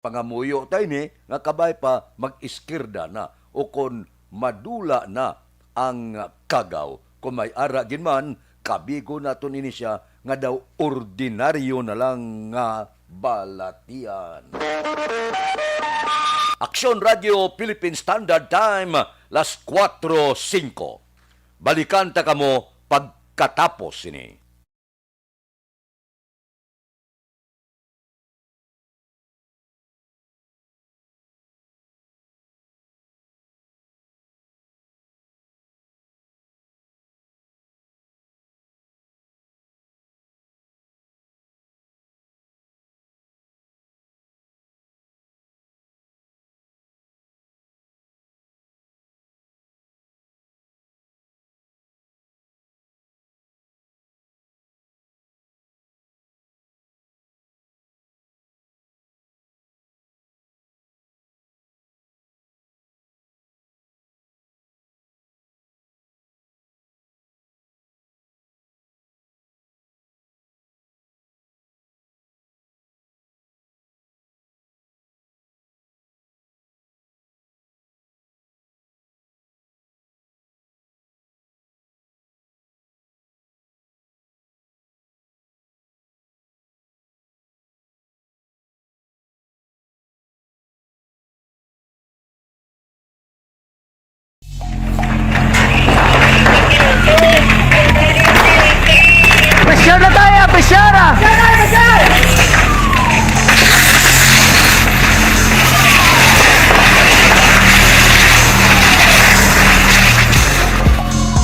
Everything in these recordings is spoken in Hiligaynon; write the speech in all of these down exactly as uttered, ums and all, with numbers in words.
Pangamuyo ta ini nga kabay pa mag-iskirda na o kon madula na ang kagaw. Kon may ara gid man, kabigo naton ini siya nga daw ordinaryo na lang nga balatian. Aksyon Radio Philippine Standard Time, las kuwatro singko. Balikan ta kamo pagkatapos sini. Pressure na tayo, pressure!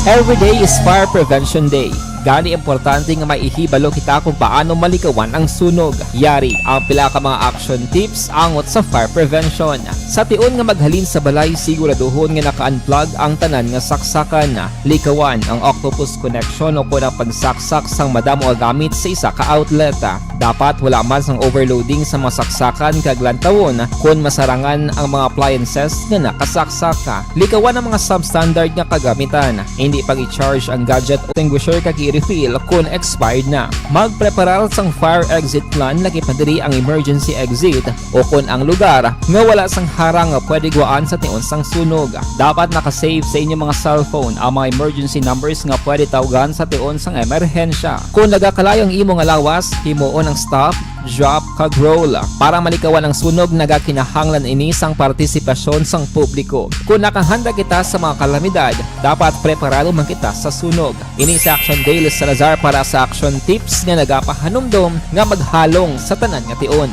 Every day is Fire Prevention Day. Gani, importante nga may ihibalo kita kung paano malikawan ang sunog. Yari ang pila ka mga action tips angot sa fire prevention. Sa tion nga maghalin sa balay, siguraduhon nga naka-unplug ang tanan nga saksakan. Likawan ang octopus connection o kon ang pagsaksak sang madamo nga gamit sa isa ka outlet. Dapat wala man sang overloading sa mga saksakan kag lantawon kon masarangan ang mga appliances nga nakasaksak. Likawan ang mga substandard nga kagamitan. Hindi pag-i-charge ang gadget o extinguisher kag i-refill kon expired na. Magpreparar sang fire exit plan, lakip na diri ang emergency exit o kon ang lugar nga wala sang harang nga pwede guwaan sa tion sang sunog. Dapat naka-save sa inyo mga cellphone ang mga emergency numbers nga pwede tawgan sa tion sang emerhensya. Kon nagakalayo ang imo nga lawas, himuon ang stop, drop, kag roll. Para malikawan ang sunog, nagakinahanglan ini sang partisipasyon sang publiko. Kon nakahanda kita sa mga kalamidad, dapat preparado man kita sa sunog. Ini si Action Dale Salazar para sa Action Tips nga nagapahanumdom nga maghalong sa tanan nga tion.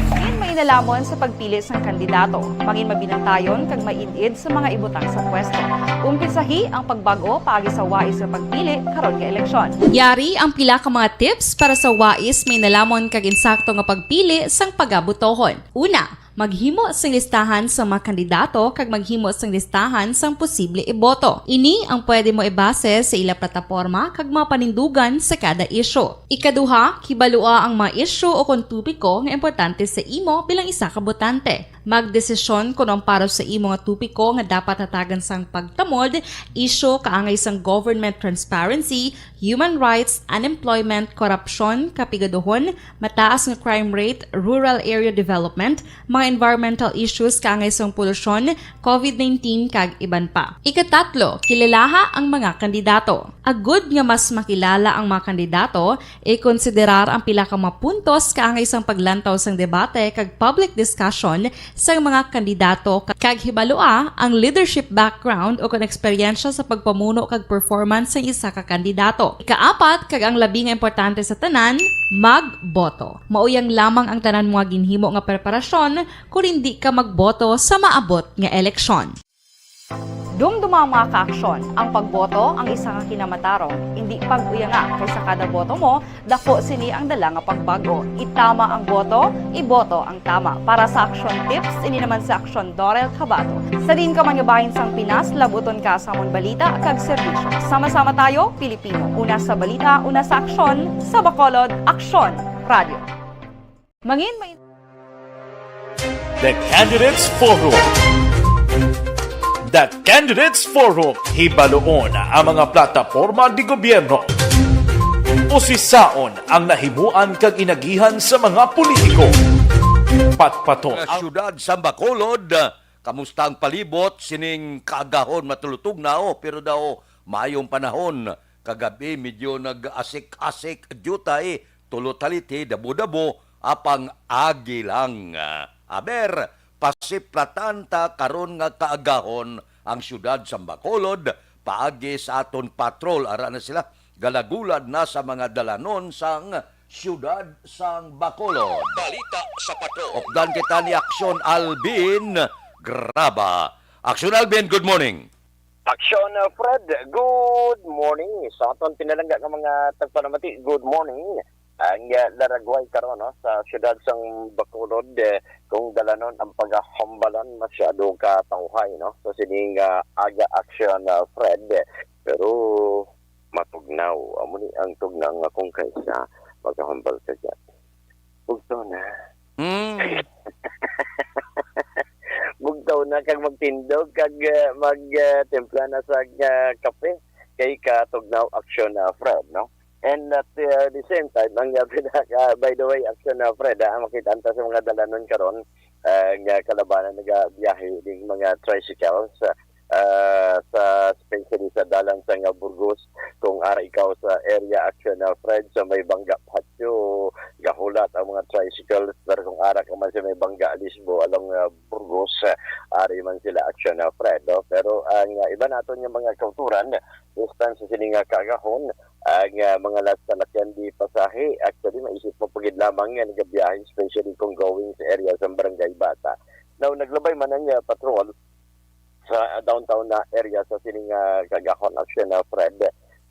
Mangin mainalamon sa pagpili sang kandidato. Mangin mabinantayon kag maid-id sa mga ibutang sa pwesto. Umpisahi ang pagbag-o paagi sa wais nga pagpili karon nga eleksyon. Yari ang pila ka mga tips para sa wais, mainalamon kag insakto nga pagpili sang pagabutohon. Una, maghimo sing listahan sa mga kandidato kag maghimo sing listahan sang posible iboto. Ini ang pwede mo ibase sa ila plataporma kag mga panindugan sa kada isyu. Ikaduha, hibalua ang mga isyu o kon topiko nga importante sa imo bilang isa ka botante. Magdesisyon kon ang para sa imo nga topiko nga dapat hatagan sang pagtamod, isyu kaangay sang government transparency, human rights, unemployment, korupsyon, kapigaduhon, mataas nga crime rate, rural area development, mga environmental issues kaangay sang polusyon, covid nineteen, kag iban pa. Ikatatlo, kilalaha ang mga kandidato. Agud nga mas makilala ang mga kandidato, ikonsiderar ang pila ka mga puntos kaangay sang paglantaw sang debate kag public discussion sang mga kandidato, kag hibalua ang leadership background o kon eksperyensya sa pagpamuno kag performance sang isa ka kandidato. Ikaapat, kag ang labi nga importante sa tanan, magboto. Mauyang lamang ang tanan mo nga ginhimo nga preparasyon kon indi ka magboto sa maabot nga eleksyon. Dumduma ang mga kaaksyon, ang pagboto ang isa ka kinamatarong, indi pag-uyanga, kay sa kada boto mo, daku sini ang dala nga pagbag-o. Itama ang boto, iboto ang tama. Para sa Action Tips, ini naman si Action Dorel Cabato. Sa diin ka man nga bahin sang Pinas, labuton ka sa amon balita kag serbisyo. Sama-sama tayo, Pilipino. Una sa balita, una sa aksyon, sa Bacolod, Aksyon Radio. Mangin may The Candidates Forum. The Candidates Forum. Hibaluon ang mga plataporma di gobyerno. Usisaon ang nahimuan kag inagihan sa mga politiko. Patpaton. Sa siyudad sa Bacolod, kamusta ang palibot sining kaagahon? Matulutog na, oh, pero daw mayong panahon. Kagabi, medyo nag-asik-asik, diutay, tulot haliti, dabo-dabo, apang agi lang. Aber, pasiplatan ta karon nga kaagahon ang siyudad sa Bacolod, paagi sa aton patrol. Ara na sila, galagulan na sa mga dalanon sang siyudad sang Bacolod. Balita sa Patrol. Updan kita ni Aksyon Alvin Graba. Aksyon Alvin, good morning. Aksyon, uh, Fred, good morning. Sa aton pinalangga nga mga tagpanamati, good morning. Ang, uh, laragway karon, no, sa siyudad sang Bacolod, eh, kung dalanon ang pagahambalan, masyado ka tawhay, no, sa sining, uh, aga, Aksyon, uh, Fred. Pero matugnaw. Amo ni ang tugnaw nga kung kaisa, magahambal ka dyan. Bugtaw na. Mm. Bugtaw na kag magtindog kag, uh, mag, uh, timpla na sa, uh, kape. Kay katugnaw, Aksyon, uh, Fred, no? And at, uh, the same time, ang, uh, pinaka, by the way, Aksyon, uh, Fred, ah, makita ta sa mga dalanon karon, uh, nga kalabanan nagabiyahe ding mga tricycles, uh, sa, especially sa dalan sa nga Burgos. Kung ara ikaw sa area, Aksyon, uh, Fred, sa may Bangga Patio, gahulat ang mga tricycles, pero kung ara ka man sa may Bangga Lisbo along, uh, Burgos, uh, ari man sila, Aksyon, uh, Fred, no? Pero ang, uh, iba naton nga mga kauturan, distance sa sini nga kaagahon, ang, ah, mga las-, salakyan di pasahe, actually, maisip mo pa gid lamang nga nagabiyahe, especially kung going sa area sa Barangay Bata. Now, naglabay man ang, ah, patrol sa downtown na area sa sini nga kaagahon, Aksyon, ah, Fred.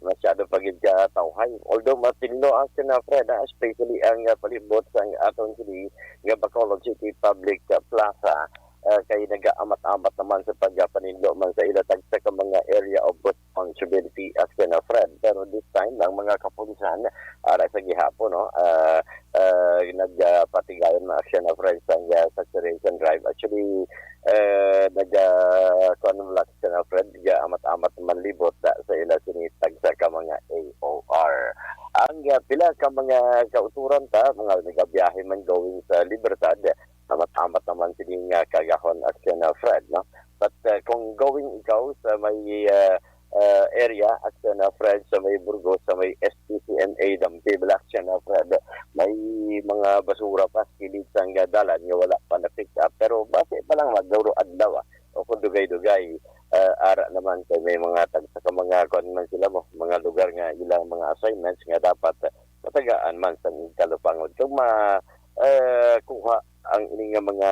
Masyado pa gid ka tawhay. Although matinlo, Aksyon, ah, Fred, ah, especially ang, ah, palibot sa aton sini nga Bacolod City Public, ah, Plaza, ah, kay nagaamat-amat naman sa pagpaninlo man sa ila tagsa ka mga area of responsibility, Aksyon, ah, Fred. Pero this time, ang mga kapulisan, ara sa gihapon, no, ah, ah, nagpatigayon na, Aksyon, ah, Fred, sa, ah, saturation drive. Actually, ah, nag, ah, kuwan lang, Aksyon, ah, Fred, nagaamat-amat man libot sa, sa ila sini tagsa ka mga A O R. Ang, ah, pila ka mga kauturan ta, mga nagabiyahe man going sa Libertad, amat-amat naman sini nga kaagahon, Aksyon, ah, Fred, no? But, ah, kung going ikaw sa may, ah, ah, area, Aksyon, ah, Fred, sa may Burgos, sa may S P C M A Dampi, bala, Aksyon, ah, Fred, may mga basura pa sa kilid sang dalan nga wala pa na-pick up. Pero basi pa lang, maduro adlaw, ah, o kung dugay-dugay, ah, ara naman kay may mga tagsa ka mga kuwan man sila mo, mga lugar nga ilang mga assignments nga dapat, ah, matagaan man sa kalupangod. Kung ma-, ah, kuha ang ini nga mga,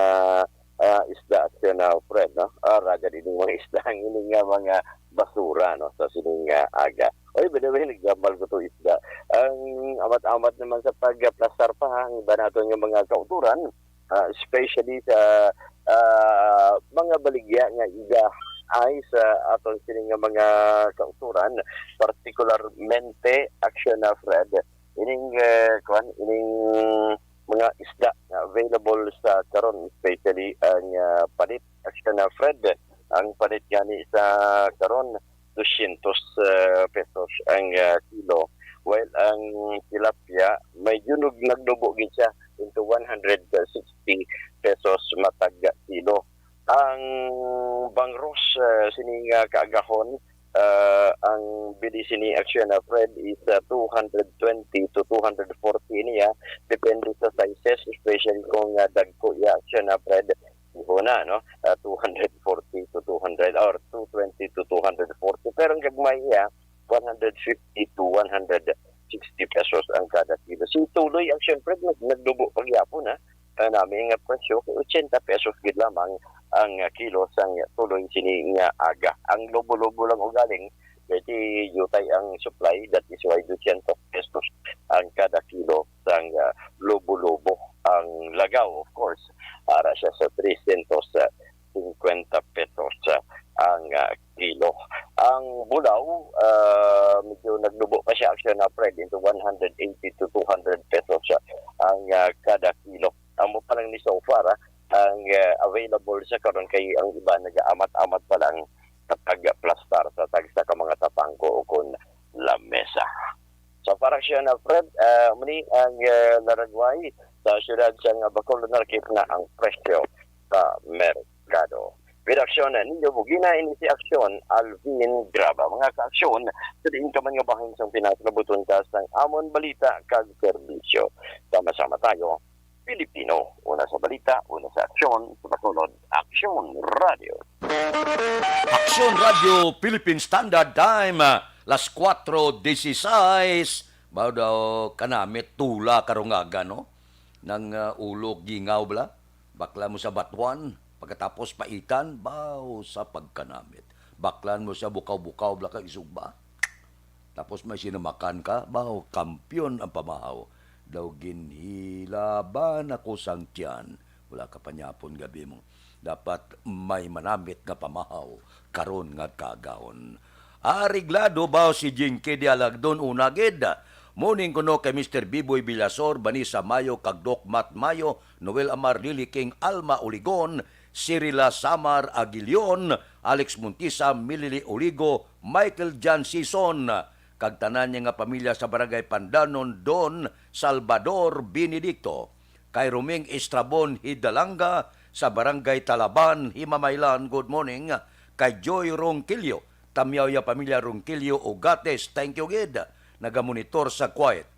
ah, isda, Aksyon, ah, Fred, no? Ah, raga din yung mga isda ang ini nga mga basura, no, sa sining nga aga. Oy, by the way, naggambal ko to isda. Ang amat-amat naman sa pagplastar pa, ha, ang iba naton nga mga kauturan, ah, especially sa, ah, mga baligya nga iga ay sa aton sini nga mga kauturan, particularmente, Aksyon, ah, Fred, ining, eh, kuwan, ining mga isda nga available sa karon, especially ang, ah, panit, Aksyon, ah, Fred. Ang panit gani sa karon, dosyentos, ah, pesos ang, ah, kilo, while ang tilapia medyo nag-, nagnubo gid siya into one hundred sixty pesos matag kilo. Ang bangros, ah, sini nga kaagahon, ah, ang bili sini, Aksyon, ah, Fred, is, ah, two hundred twenty to two hundred forty niya, depende sa sizes, especially kung, ah, dagko iya, Aksyon, ah, Fred, iho na, no? Ah, two hundred forty to two hundred or two twenty to two hundred forty. Pero ang gagmay iya, one hundred fifty to one hundred sixty pesos ang kada kilo. Si tuloy, Aksyon, Fred, nag-, nagdubo pa gyapon, ha? Ah, nami nga presyo, kay ochenta pesos gid lamang ang, ah, kilo sang tuloy sini nga aga. Ang lobo-lobo lang ugaling, kay diutay ang supply, that is why dosyentos pesos ang kada kilo sang, ah, lobo-lobo. Ang lagaw, of course, ara siya sa tresyentos singkwenta pesos, ah, ang, ah, kilo. Ang bulaw, ah, medyo nagdubo pa siya, Aksyon, ah, Fred, into one hundred eighty to two hundred pesos, ah, ang, ah, kada kilo. Amo pa lang ni so far, ah, ang, ah, available sa karon, kay ang iba nagaamat-amat pa lang sa pagplastar sa tagsa ka mga tapangko o kon lamesa. So far, Siya na, Fred, ah, muli ang, ah, naragway sa siyudad sang Bacolod, nakit na ang presyo sa merkado. With aksyon ninyo, bugina ini si Aksyon Alvin Graba. Mga kaaksyon, sa diin ka man nga bahin sang Pinas, nabuton ka sang amon balita kag serbisyo. Sama-sama tayo, Pilipino. Una sa balita, una sa aksyon, sa Bacolod, Aksyon Radio. Aksyon Radio Philippine Standard Time, las kuwatro dieciséis. Baw daw kanamit tula karong aga, no? Nang, ah, ulo gingaw bala. Baklan mo sa batuan, pagkatapos paitan, baw sa pagkanamit. Baklan mo sa bukaw-bukaw bala kag isugba. Tapos may sinamakan ka, baw, kampiyon ang pamahaw. Daw ginhilaban ako sang tiyan. Wala ka panyapon gabi mo. Dapat may manamit nga pamahaw karon nga kaagahon. Areglado ba si Jinky Dialagdon una gid? Morning kuno kay Mister Biboy Villasor, Vanessa Mayo, kag Doc Matt Mayo, Noel Amar, Lily King, Alma Oligon, Cirila Samar Aguilion, Alex Montisa, Milili Oligo, Michael John Sison, kag tanan niya nga pamilya sa Barangay Pandanon, Don Salvador Benedicto. Kay Roming Estrabon Hidalanga sa Barangay Talaban, Himamaylan, good morning. Kay Joy Ronquillo, Tamyaw ya pamilya Ronquillo Ugates, thank you gid. Nagamonitor sa Quiet.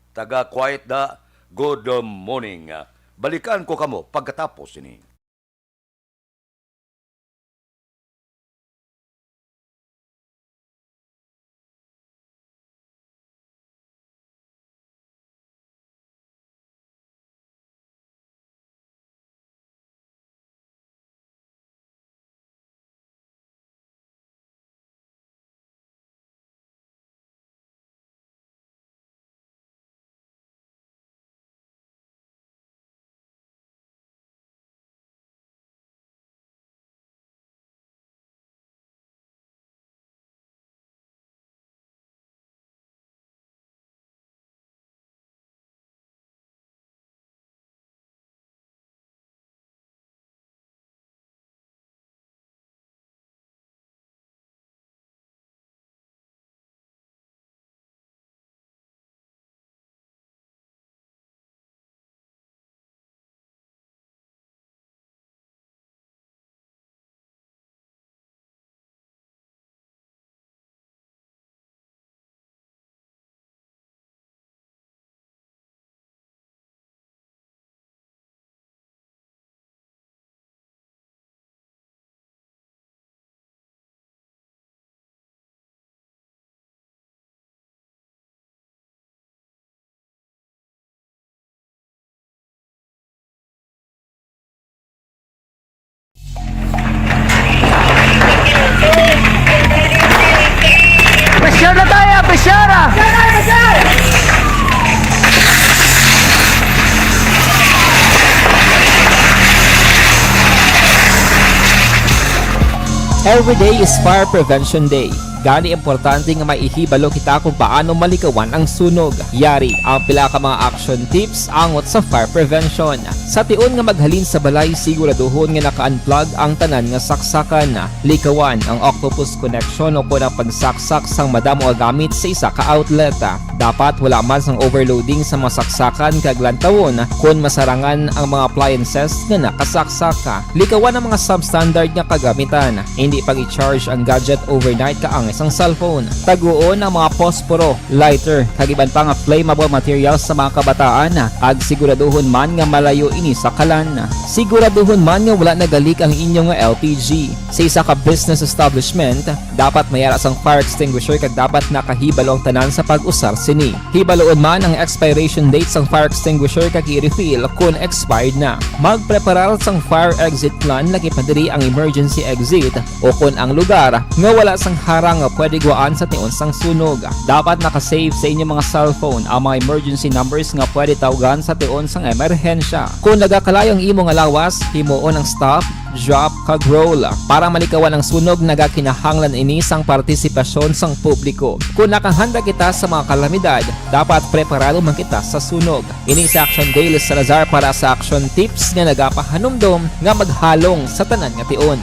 Taga Quiet da, good morning. Balikan ko kamo pagkatapos ini. Pressure na tayo, pressure ah! Every day is Fire Prevention Day. Gani, importante nga may ihibalo kita kung paano malikawan ang sunog. Yari ang pila ka mga action tips angot sa fire prevention. Sa tion nga maghalin sa balay, siguraduhon nga naka-unplug ang tanan nga saksakan. Likawan ang octopus connection o kon ang pagsaksak sang madamo nga gamit sa isa ka outlet. Dapat wala man sang overloading sa mga saksakan kag lantawon kon masarangan ang mga appliances nga nakasaksak. Likawan ang mga substandard nga kagamitan. Hindi pag-i-charge ang gadget overnight kaangay sang cellphone. Taguon ang mga posporo, lighter, kag iban pa nga flammable materials sa mga kabataan, kag siguraduhon man nga malayo ini sa kalan. Siguraduhon man nga wala nagalik ang inyo nga L P G. Sa isa ka business establishment, dapat may ara sang fire extinguisher kag dapat nakahibalo ang tanan sa pag-usar sini. Hibaloon man ang expiration date sang fire extinguisher kag i-refill kon expired na. Magpreparar sang fire exit plan, lakip na diri ang emergency exit o kon ang lugar nga wala sang harang nga pwede guwaan sa tion sang sunog. Dapat naka-save sa inyo mga cellphone ang mga emergency numbers nga pwede tawgan sa tion sang emerhensya. Kon nagakalayo ang imo nga lawas, himuon ang stop, drop, kag roll. Para malikawan ang sunog, nagakinahanglan ini sang partisipasyon sang publiko. Kon nakahanda kita sa mga kalamidad, dapat preparado man kita sa sunog. Ini si Action Dale Salazar para sa Action Tips nga nagapahanumdom nga maghalong sa tanan nga tion.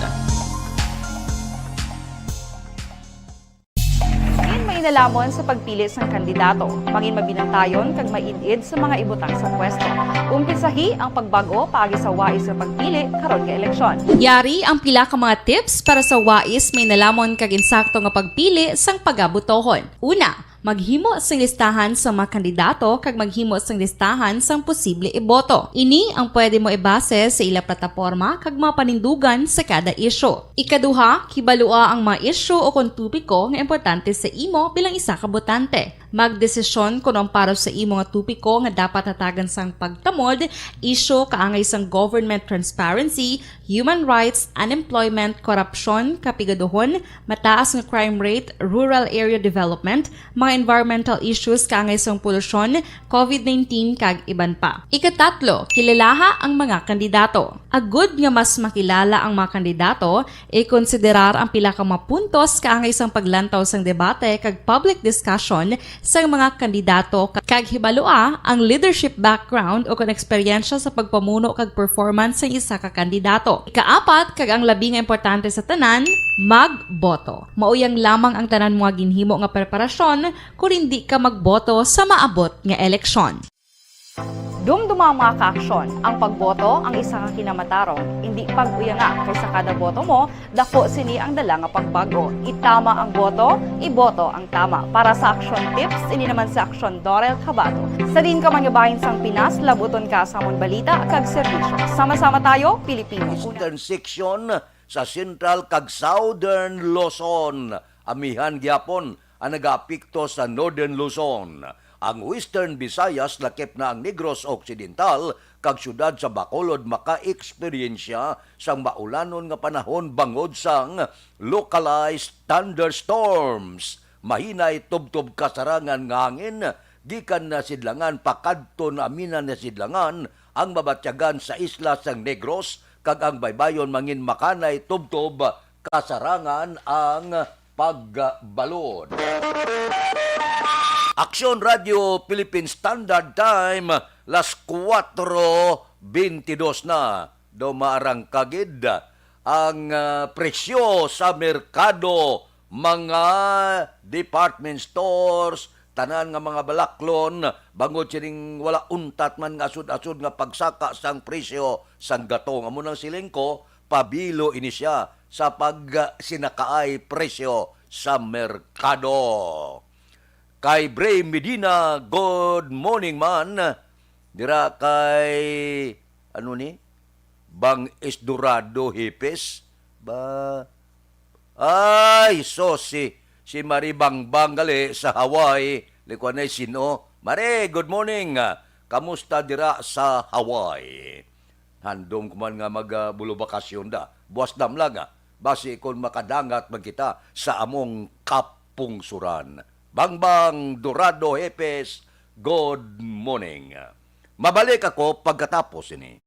May Lamon sa pagpili sang kandidato, mangin mabinantayon kag maid-id sa mga ibutang sa pwesto. Umpisahi ang pagbag-o paagi sa wais nga pagpili karon nga eleksyon. Yari ang pila ka mga tips para sa wais, may nalamon kag insakto nga pagpili sang pagabotohon. Una, maghimo sing listahan sa mga kandidato kag maghimo sing listahan sang posible iboto. Ini ang pwede mo ibase sa ila plataporma kag mga panindugan sa kada isyu. Ikaduha, kibalua ang mga isyu o kon topiko nga importante sa imo bilang isa ka botante. Magdesisyon kon ang para sa imo nga topiko nga dapat hatagan sang pagtamod, isyu kaangay sang government transparency, human rights, unemployment, korupsyon, kapigaduhon, mataas nga crime rate, rural area development, mga environmental issues kaangay sang polusyon, covid nineteen, kag iban pa. Ikatatlo, kilalaha ang mga kandidato. Agud nga mas makilala ang mga kandidato, ikonsiderar ang pila ka mga puntos kaangay sang paglantaw sang debate kag public discussion sang mga kandidato, kag hibalua ang leadership background o kon eksperyensya sa pagpamuno kag performance sang isa ka kandidato. Ikaapat, kag ang labi nga importante sa tanan, magboto. Mauyang lamang ang tanan mo nga ginhimo nga preparasyon kon indi ka magboto sa maabot nga eleksyon. Dumduma ang mga kaaksyon. Ang pagboto ang isa ka kinamatarong. Indi pag-uyanga, kay sa kada boto mo, daku sini ang dala nga pagbago. Itama ang boto, iboto ang tama. Para sa Aksyon Tips, ini naman si Aksyon Dorel Cabato. Sa diin ka man nga bahin sang Pinas, labuton ka sa amon balita kag serbisyo. Sama-sama tayo, Pilipino Una. Eastern Section sa Central kag Southern Luzon. Amihan gyapon ang nagaapekto sa Northern Luzon. Ang Western Visayas, lakip na ang Negros Occidental kag siyudad sa Bacolod, makaeksperyensya sang maulanon nga panahon bangod sang localized thunderstorms. Mahinay tubtob kasarangan nga hangin gikan na sidlangan pakadto na amihan na sidlangan ang mabatyagan sa isla sang Negros, kag ang baybayon mangin makanay tubtob kasarangan ang pagbalod. Aksyon Radio Philippine Standard Time, las kuwatro bentidos na. Daw maarangkagid ang, ah, presyo sa merkado, mga department stores, tanan nga mga balaklon, bangod sining wala untat man nga asod-asod nga pagsaka sang presyo sang gatong. Amo nang siling ko, pabilo ini siya sa pagsinakaay presyo sa merkado. Kay Bray Medina, good morning man. Dira kay, ano ni? Bang Isdorado Hipes? Ba, ay, so si, si Marie Bangbang gali sa Hawaii. Likuan ay sino? Mare, good morning. Kamusta dira sa Hawaii? Handom ko man nga mag, ah, bulubakasyon da. Buas dam lang, ah. Basi kon makadangat man kita sa among kapungsuran. Bangbang Dorado Hepes, good morning. Mabalik ako pagkatapos ini.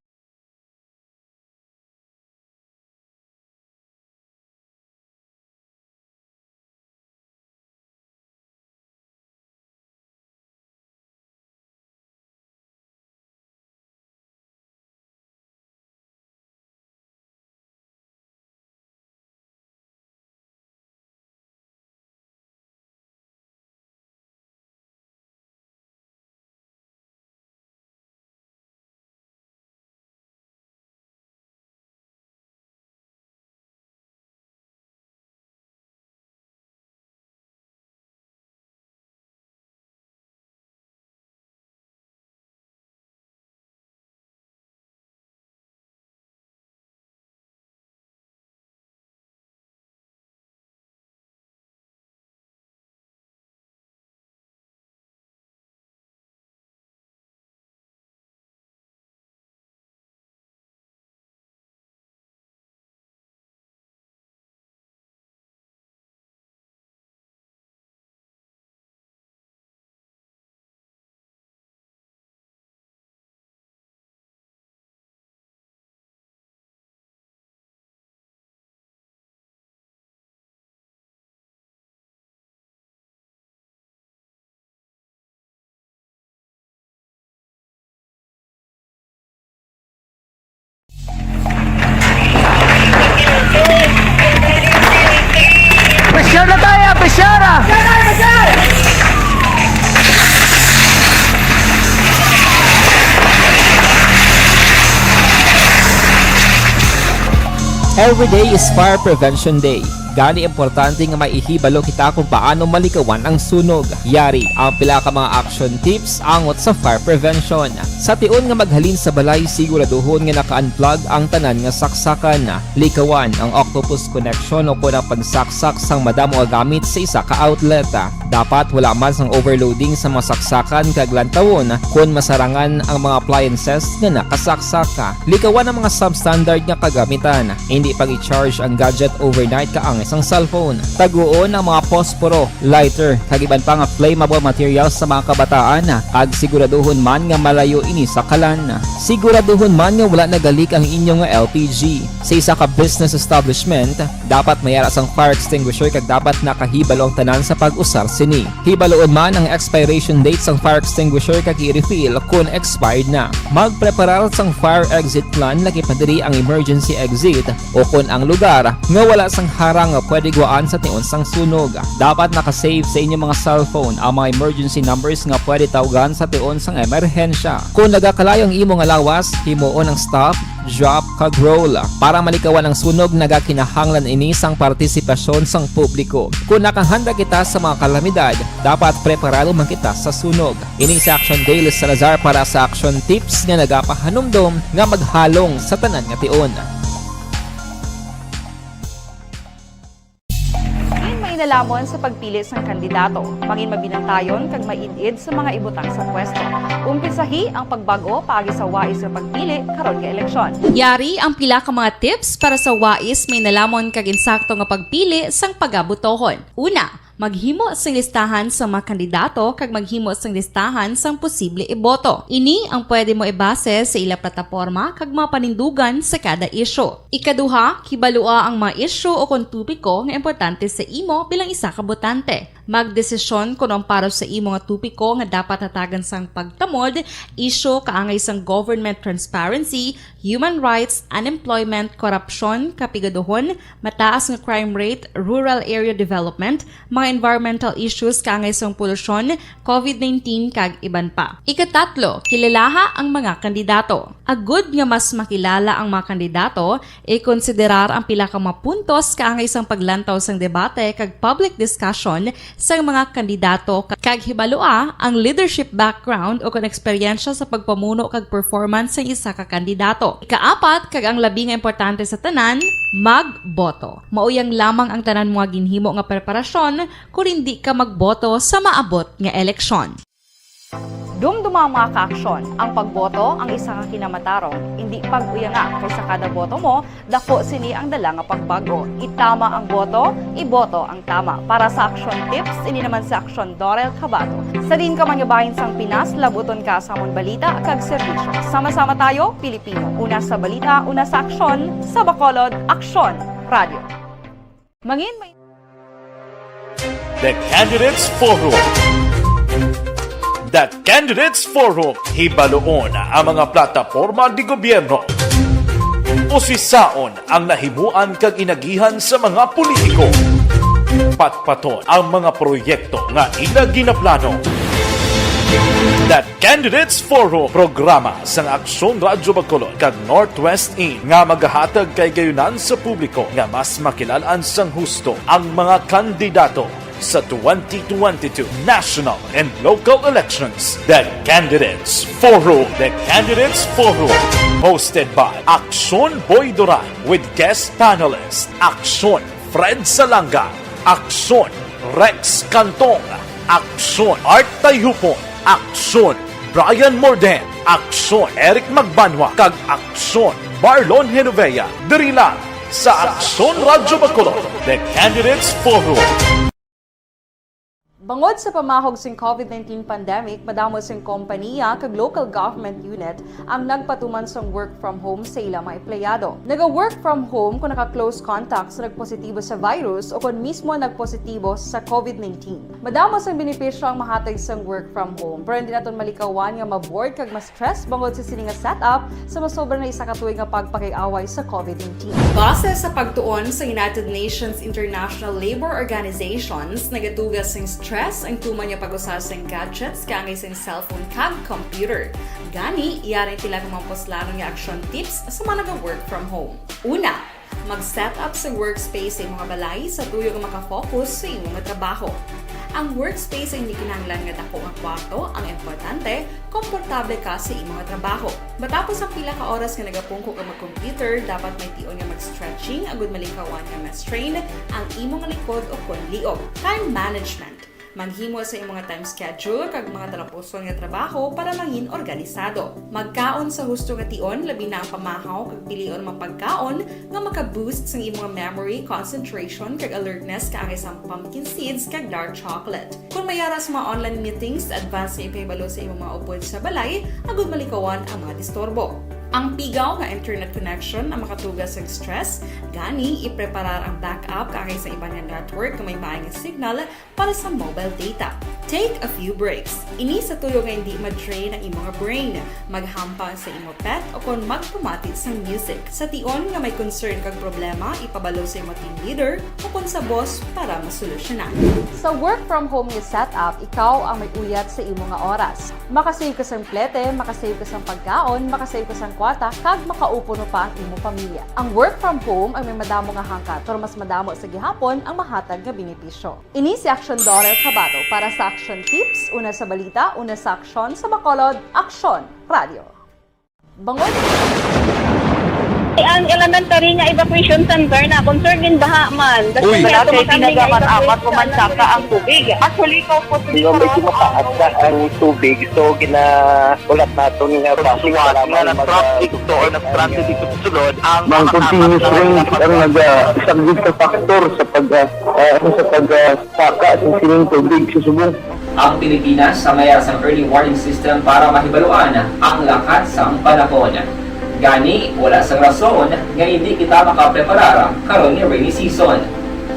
Every day is Fire Prevention Day. Gani, importante nga maihibalo kita kung paano malikawan ang sunog. Yari ang pila ka mga action tips angot sa fire prevention. Sa tion nga maghalin sa balay, siguraduhon nga naka-unplug ang tanan nga saksakan. Likawan ang octopus connection o kon ang pagsaksak sang madamo nga gamit sa isa ka outlet. Dapat wala man sang overloading sa mga saksakan kag lantawon kon masarangan ang mga appliances nga nakasaksak. Likawan ang mga substandard nga kagamitan. Hindi pag-i-charge ang gadget overnight kaangay sang cellphone. Taguon ang mga posporo, lighter, kag iban pa nga flammable materials sa mga kabataan, kag siguraduhon man nga malayo ini sa kalan. Siguraduhon man nga wala nagalik ang inyo nga L P G. Sa isa ka business establishment, dapat may ara sang fire extinguisher kag dapat nakahibalo ang tanan sa pag-usar sini. Hibaloon man ang expiration date sang fire extinguisher kag i-refill kon expired na. Magpreparar sang fire exit plan, lakip na diri ang emergency exit, o kon ang lugar nga wala sang harang nga pwede guwaan sa tion sang sunog. Dapat naka-save sa inyo mga cellphone ang mga emergency numbers nga pwede tawgan sa tion sang emerhensya. Kon nagakalayo ang imo nga lawas, himuon ang stop, drop, kag roll. Para malikawan ang sunog, nagakinahanglan ini sang partisipasyon sang publiko. Kon nakahanda kita sa mga kalamidad, dapat preparado man kita sa sunog. Ini si Action Dale Salazar para sa Action Tips nga nagapahanumdom nga maghalong sa tanan nga tion. Mangin mainalamon sa pagpili sang kandidato. Mangin mabinantayon kag maid-id sa mga ibutang sa pwesto. Umpisahi ang pagbag-o paagi sa wais nga pagpili karon nga eleksyon. Yari ang pila ka mga tips para sa wais, mainalamon kag insakto nga pagpili sang pagabutohon. Una, maghimo sing listahan sa mga kandidato kag maghimo sing listahan sang posible iboto. Ini ang pwede mo ibase sa ila plataporma kag mga panindugan sa kada isyu. Ikaduha, kibalua ang mga isyu o kon topiko nga importante sa imo bilang isa ka botante. Magdesisyon kon ang para sa imo nga topiko nga dapat hatagan sang pagtamod, isyu kaangay sang government transparency, human rights, unemployment, korupsyon, kapigaduhon, mataas nga crime rate, rural area development, mga environmental issues kaangay sang polusyon, covid nineteen, kag iban pa. Ikatatlo, kilalaha ang mga kandidato. Agud nga mas makilala ang mga kandidato, ikonsiderar ang pila ka mga puntos kaangay sang paglantaw sang debate kag public discussion sang mga kandidato, kag hibalua ang leadership background o kon eksperyensya sa pagpamuno kag performance sang isa ka kandidato. Ikaapat, kag ang labi nga importante sa tanan, magboto. Mauyang lamang ang tanan mo nga ginhimo nga preparasyon kon indi ka magboto sa maabot nga eleksyon. Dumduma ang mga kaaksyon. Ang pagboto ang isa ka kinamatarong. Indi pag-uyanga, kay sa kada boto mo, dako sini ang dala nga pagbag-o. Itama ang boto, iboto ang tama. Para sa Action Tips, ini naman si Action Dorel Cabato. Sa diin ka man nga bahin sang Pinas, labuton ka sa amon balita kag serbisyo. Sama-sama tayo, Pilipino. Una sa balita, una sa aksyon, sa Bacolod, Aksyon Radio. Mangin may The Candidates Forum. The Candidates Forum. Hibaluon ang mga plataporma di gobyerno. Usisaon ang nahimuan kag inagihan sa mga politiko. Patpaton ang mga proyekto nga ila ginaplano. The Candidates Forum, programa sang Aksyon Radyo Bacolod kag Northwest In nga magahatag kay gayunan sa publiko nga mas makilal-an sang husto ang mga kandidato sa twenty twenty-two national and local elections. The Candidates Forum. The Candidates Forum, hosted by Aksyon Boy Duran with guest panelist Aksyon Fred Salanga, Aksyon Rex Cantong, Aksyon Art Tayhupon, Aksyon Brian Morden, Aksyon Eric Magbanwa, kag Aksyon Marlon Genovea. Diri lang sa Aksyon Radyo Bacolod, The Candidates Forum. Bangod sa pamahog sing covid nineteen pandemic, madamo sing kompaniya kag local government unit ang nagpatuman sang work from home sa ila mga empleyado. Naga-work from home kon naka-close contact sa nagpositibo sa virus o kon mismo nagpositibo sa covid nineteen. Madamo sang benepisyo ang mahatag sang work from home, pero hindi naton malikawan nga ma-bored kag ma-stress bangod sa sini nga setup sa masobra na isa ka tuig nga pagpakig-away sa covid nineteen. Base sa pagtuon sa United Nations International Labour Organizations, nagatuga sing stress ang tuman nga pag-usa sing gadgets kaangay sing cellphone kag computer. Gani, yari ang pila ka mga puslanon nga action tips sa mga naga-work from home. Una, Mag-set up sa workspace sa imong balay sa tuyo nga makafocus sa imong trabaho. Ang workspace ay hindi kinahanglan nga dako nga kwarto. Ang importante, komportable ka sa imong trabaho. Matapos ang pila ka oras nga nagapungko ka mag-computer, dapat may tion nga mag-stretching agud malikawan nga ma-strain ang imong likod o kon liog. Time management. Maghimo sa imong time schedule kag mga talapuson nga trabaho para mangin organisado. Magkaon sa husto nga tion, labi na ang pamahaw kag pilion mga pagkaon nga maka-boost sang imong memory, concentration, kag alertness, kaangay sang pumpkin seeds kag dark chocolate. Kung may ara sa mga online meetings, advance nga ipahibalo sa imong mga upod sa balay agud malikawan ang mga disturbo. Ang pigaw nga internet connection ang makatuga sa stress, gani ipreparar ang backup kaangay sa iban nga network nga may maayong signal para sa mobile data. Take a few breaks. Ini sa tuyo nga hindi ma-drain ang imong brain. Maghampang sa imong pet o kon magpamati sang music. Sa tion nga may concern kag problema, ipabalo sa imong team leader o kon sa boss para masolusyonan. Sa work from home nga setup, ikaw ang may uyat sa imo nga oras. Makasave ka sang plete, makasave ka sang pagkaon, makasave ka sang kwarta, kag makaupo pa ang imo pamilya. Ang work from home ang may madamo nga hangkat, pero mas madamo sa gihapon ang mahatag nga benepisyo. Ini si Action Daughter Kabato para sa Action Tips, una sa balita, una sa aksyon, sa Bacolod, Aksyon Radio. Bangod. Ang elementary nga evacuation center na concern gin baha man. Uy. Wala kay ginagamit-amat o mansaka ang tubig. Actually, ikaw po. Di ba, medyo mataas na ang tubig, so gina-, ulat naton nga traffic, para nga mag-, nag-traffic to or nag-transit dito sa sulod ang mga continuous rain ang nag-, ah, isang big factor sa pag, ah, ah, ano, sa pag, ah, saka sa sining tubig sa subong. Ang Pilipinas sa may sang early warning system para mahibaluan ang lakat sang panahon. Gani, wala sang rason nga hindi kita makapreparar karon nga rainy season.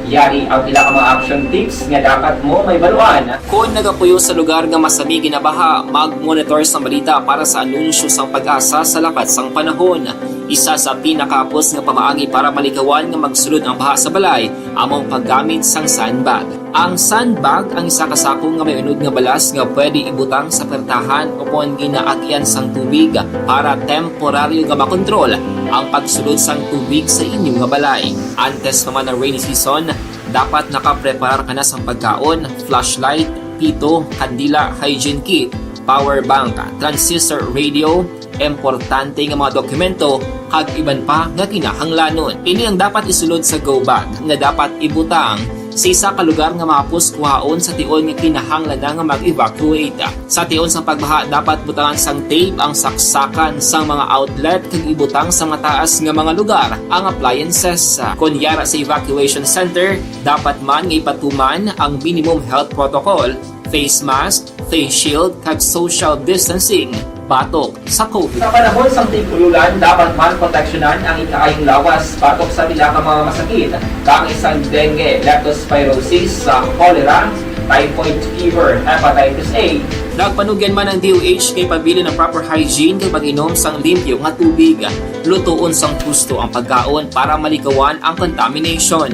Yari ang pila ka mga action tips nga dapat mo mahibaluan. Kon nagapuyo sa lugar nga masami ginabaha, mag-monitor sa balita para sa anunsyo sang PAGASA sa lakat sang panahon. Isa sa pinakahapos nga pamaagi para malikawan nga magsulod ang baha sa balay amo ang paggamit sang sandbag. Ang sandbag ang isa ka sako nga may unod nga balas nga pwede ibutang sa pertahan o kon ginaagian sang tubig para temporaryo nga makontrol ang pagsulod sang tubig sa inyo nga balay. Antes pa man ang rainy season, dapat nakapreparar ka na sang pagkaon, flashlight, pito, kandila, hygiene kit, power bank, transistor radio, importante nga mga dokumento, kag iban pa nga kinahanglanon. Ini ang dapat isulod sa go bag nga dapat ibutang sa isa ka lugar nga mahapos kuhaon sa tion nga kinahanglan na nga mag-evacuate. Sa tion sang pagbaha, dapat butangan sang tape ang saksakan sang mga outlet kag ibutang sa mataas nga mga lugar ang appliances. Kon yara sa evacuation center, dapat man nga ipatuman ang minimum health protocol, face mask, face shield, kag social distancing batok sa COVID. Sa panahon sang tig-ululan, dapat man proteksyonan ang ikaayong lawas batok sa pila ka mga masakit, kaangay sang dengue, leptospirosis, sa cholera, typhoid fever, hepatitis A. Nagpanugyan man ang D O H nga ipabilin ang proper hygiene kag pag-inom sang limpyo nga tubig. Lutoon sang husto ang pagkaon para malikawan ang contamination.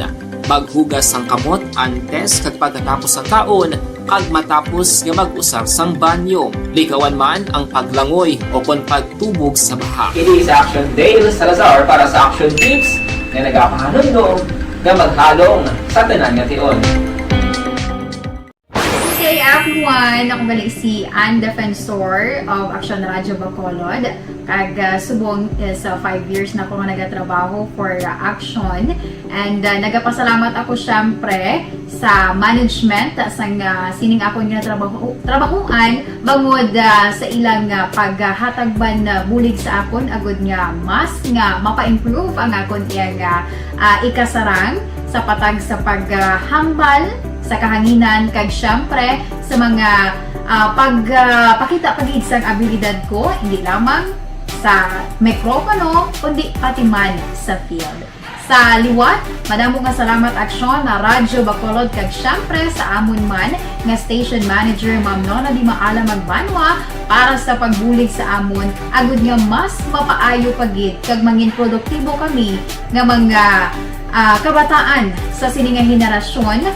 Maghugas sang kamot antes kag pagkatapos sang kaon, kag matapos nga mag-usar sang banyo. Likawan man ang paglangoy o kon pagtubog sa baha. Ini si Action Dale Salazar para sa Action Tips nga nagapahanumdom nga maghalong sa tanan nga tion. Good day, everyone! Ako gali si Ann Defensor of Action Radio Bacolod. Kag, ah, subong is, ah, five years na ako nga nagatrabaho for, ah, Action. And, ah, nagapasalamat ako, syempre, sa management, ah, sang, ah, sining akon nga trabaho, trabahuan, bangod, ah, sa ilang, ah, paghatag man, ah, bulig sa akon, agud nga mas nga mapa-improve ang akon iyang, ah, ah, ikasarang sa patag sa paghambal sa kahanginan, kag syempre sa mga, ah, pag, ah, pakita pa gid sang abilidad ko, hindi lamang sa mikropono, kundi pati man sa field. Sa liwat, madamo nga salamat, Aksyon, na Radyo Bacolod, kag syempre sa amon man nga station manager, Ma'am Nona Di Maala Magbanwa, para sa pagbulig sa amon, agud nga mas mapaayo pa gid kag mangin produktibo kami nga mga, ah, kabataan sa sini nga henerasyon.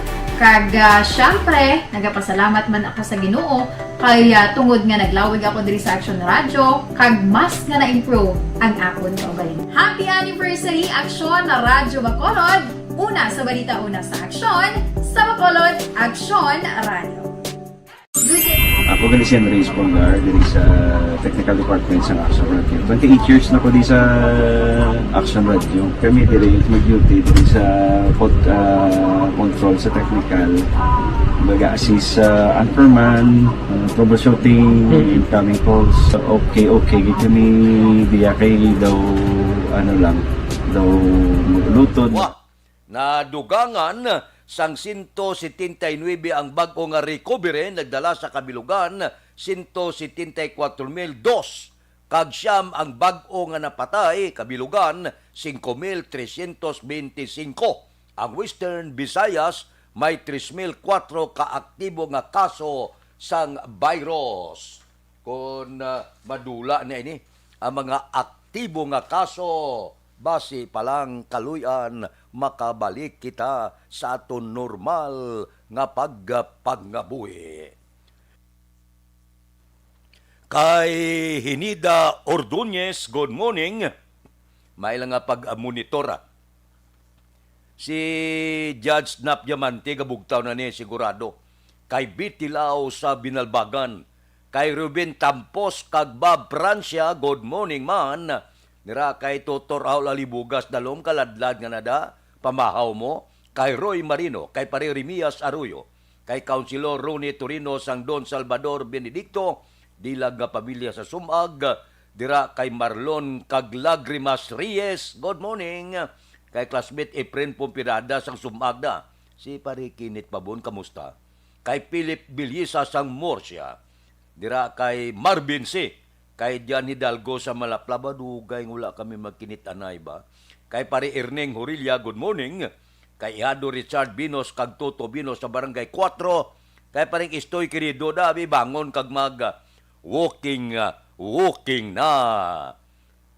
Kag, ah, syempre, nagapasalamat man ako sa Ginoo Kay, ah, tungod nga naglawig ako diri sa Aksyon Radyo, kag mas nga na-improve ang akon kaugalingon. Happy anniversary, Aksyon Radyo Bacolod! Una sa balita, una sa aksyon, sa Bacolod, Aksyon Radyo. Ako gali si Andres Bongar, diri sa technical department sa Aksyon Radyo. Twenty-eight years na ko di sa Aksyon Radyo. Kami diri mag-duty diri sa pod-, ah, control sa technical. Baga assist sa anchorman, ah, troubleshooting, incoming calls. Okay, okay, gid kami diya kay daw, ano lang, daw maglutod. Wa, nadugangan sang sento setenta y nuebe ang bag-o nga recovery, nagdala sa kabilugan sento setenta y kuwatro mil dos, kag siyam ang bag-o nga napatay, kabilugan singko mil tresyentos benti singko. Ang Western Visayas may tres mil kuwatro ka aktibo nga kaso sang virus. Kon, ah, madula na ini ang mga aktibo nga kaso, basi pa lang kaluy-an makabalik kita sa aton normal nga pagpangabuhi. Kay Hinida Ordonez, good morning. May lang nga pag-monitor, ah. Si Judge Nap Diamante, gabugtaw na ni, sigurado. Kay Bitilao sa Binalbagan. Kay Ruben Tampos kag Bob Francia, good morning man. Nira kay Tutor Raul Alibugas, dalom kaladlad nga nada, pamahaw mo. Kay Roy Marino, kay Pare Remias Arroyo, kay Councilor Ronnie Torino sang Don Salvador Benedicto, dilag nga pamilya sa Sumag, dira kay Marlon kag Lagrimas Reyes, good morning. Kay classmate Efren Pompirada sang Sumag na. Si Pare Kinit Pabon, kamusta? Kay Philip Bilisa sang Murcia. Dira kay Marvin C. Kay Jan Hidalgo sa Malaplaba, dugay nga wala kami magkinit-anay ba. Kay Pare Erneng Horilla, good morning. Kay Ihado Richard Binos kag Toto Binos sa Barangay Kuwatro. Kay Paring Istoy Querido, dabi bangon kag mag, ah, walking, ah, walking na.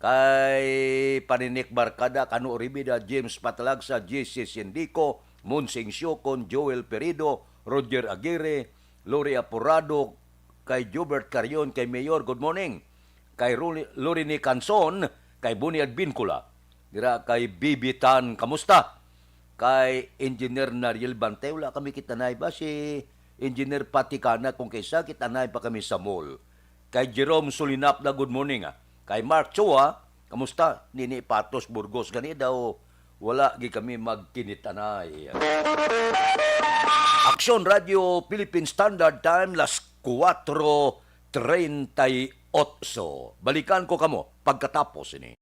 Kay Paninik Barkada, Kano Ribida, James Patalag sa J C Sindico, Monsing Siocon, Joel Perido, Roger Aguirre, Lori Apurado, kay Jobert Carion, kay Mayor, good morning. Kay Ruli-, Lorini Canson, kay Boni Advincula. Dira kay Bibi Tan, kamusta? Kay Engineer Nariel Bantay, wala kami kitanay ba? Si Engineer Patikana, kung kaysa, kitanay pa kami sa mall. Kay Jerome Sulinap na, good morning, ah. Kay Mark Chua, kamusta? Nini Patos Burgos, gani daw, wala gi kami magkinitanay. Aksyon Radio Philippine Standard Time, las kuwatro treinta y ocho. Balikan ko kamo pagkatapos ini.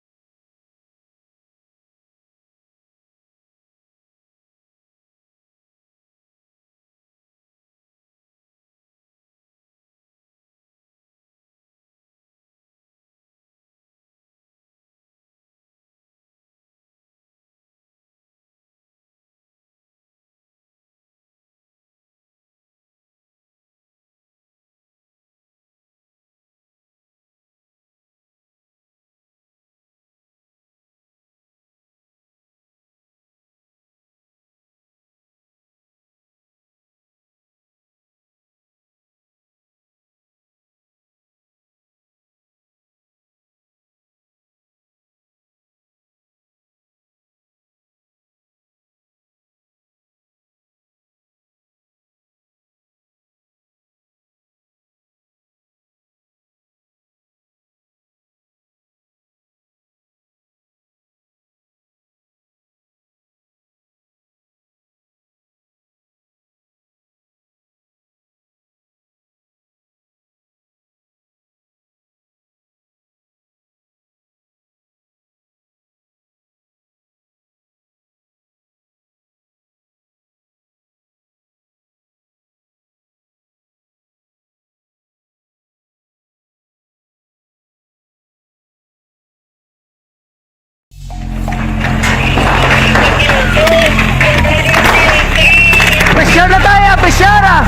Pressure na tayo, pressure ah!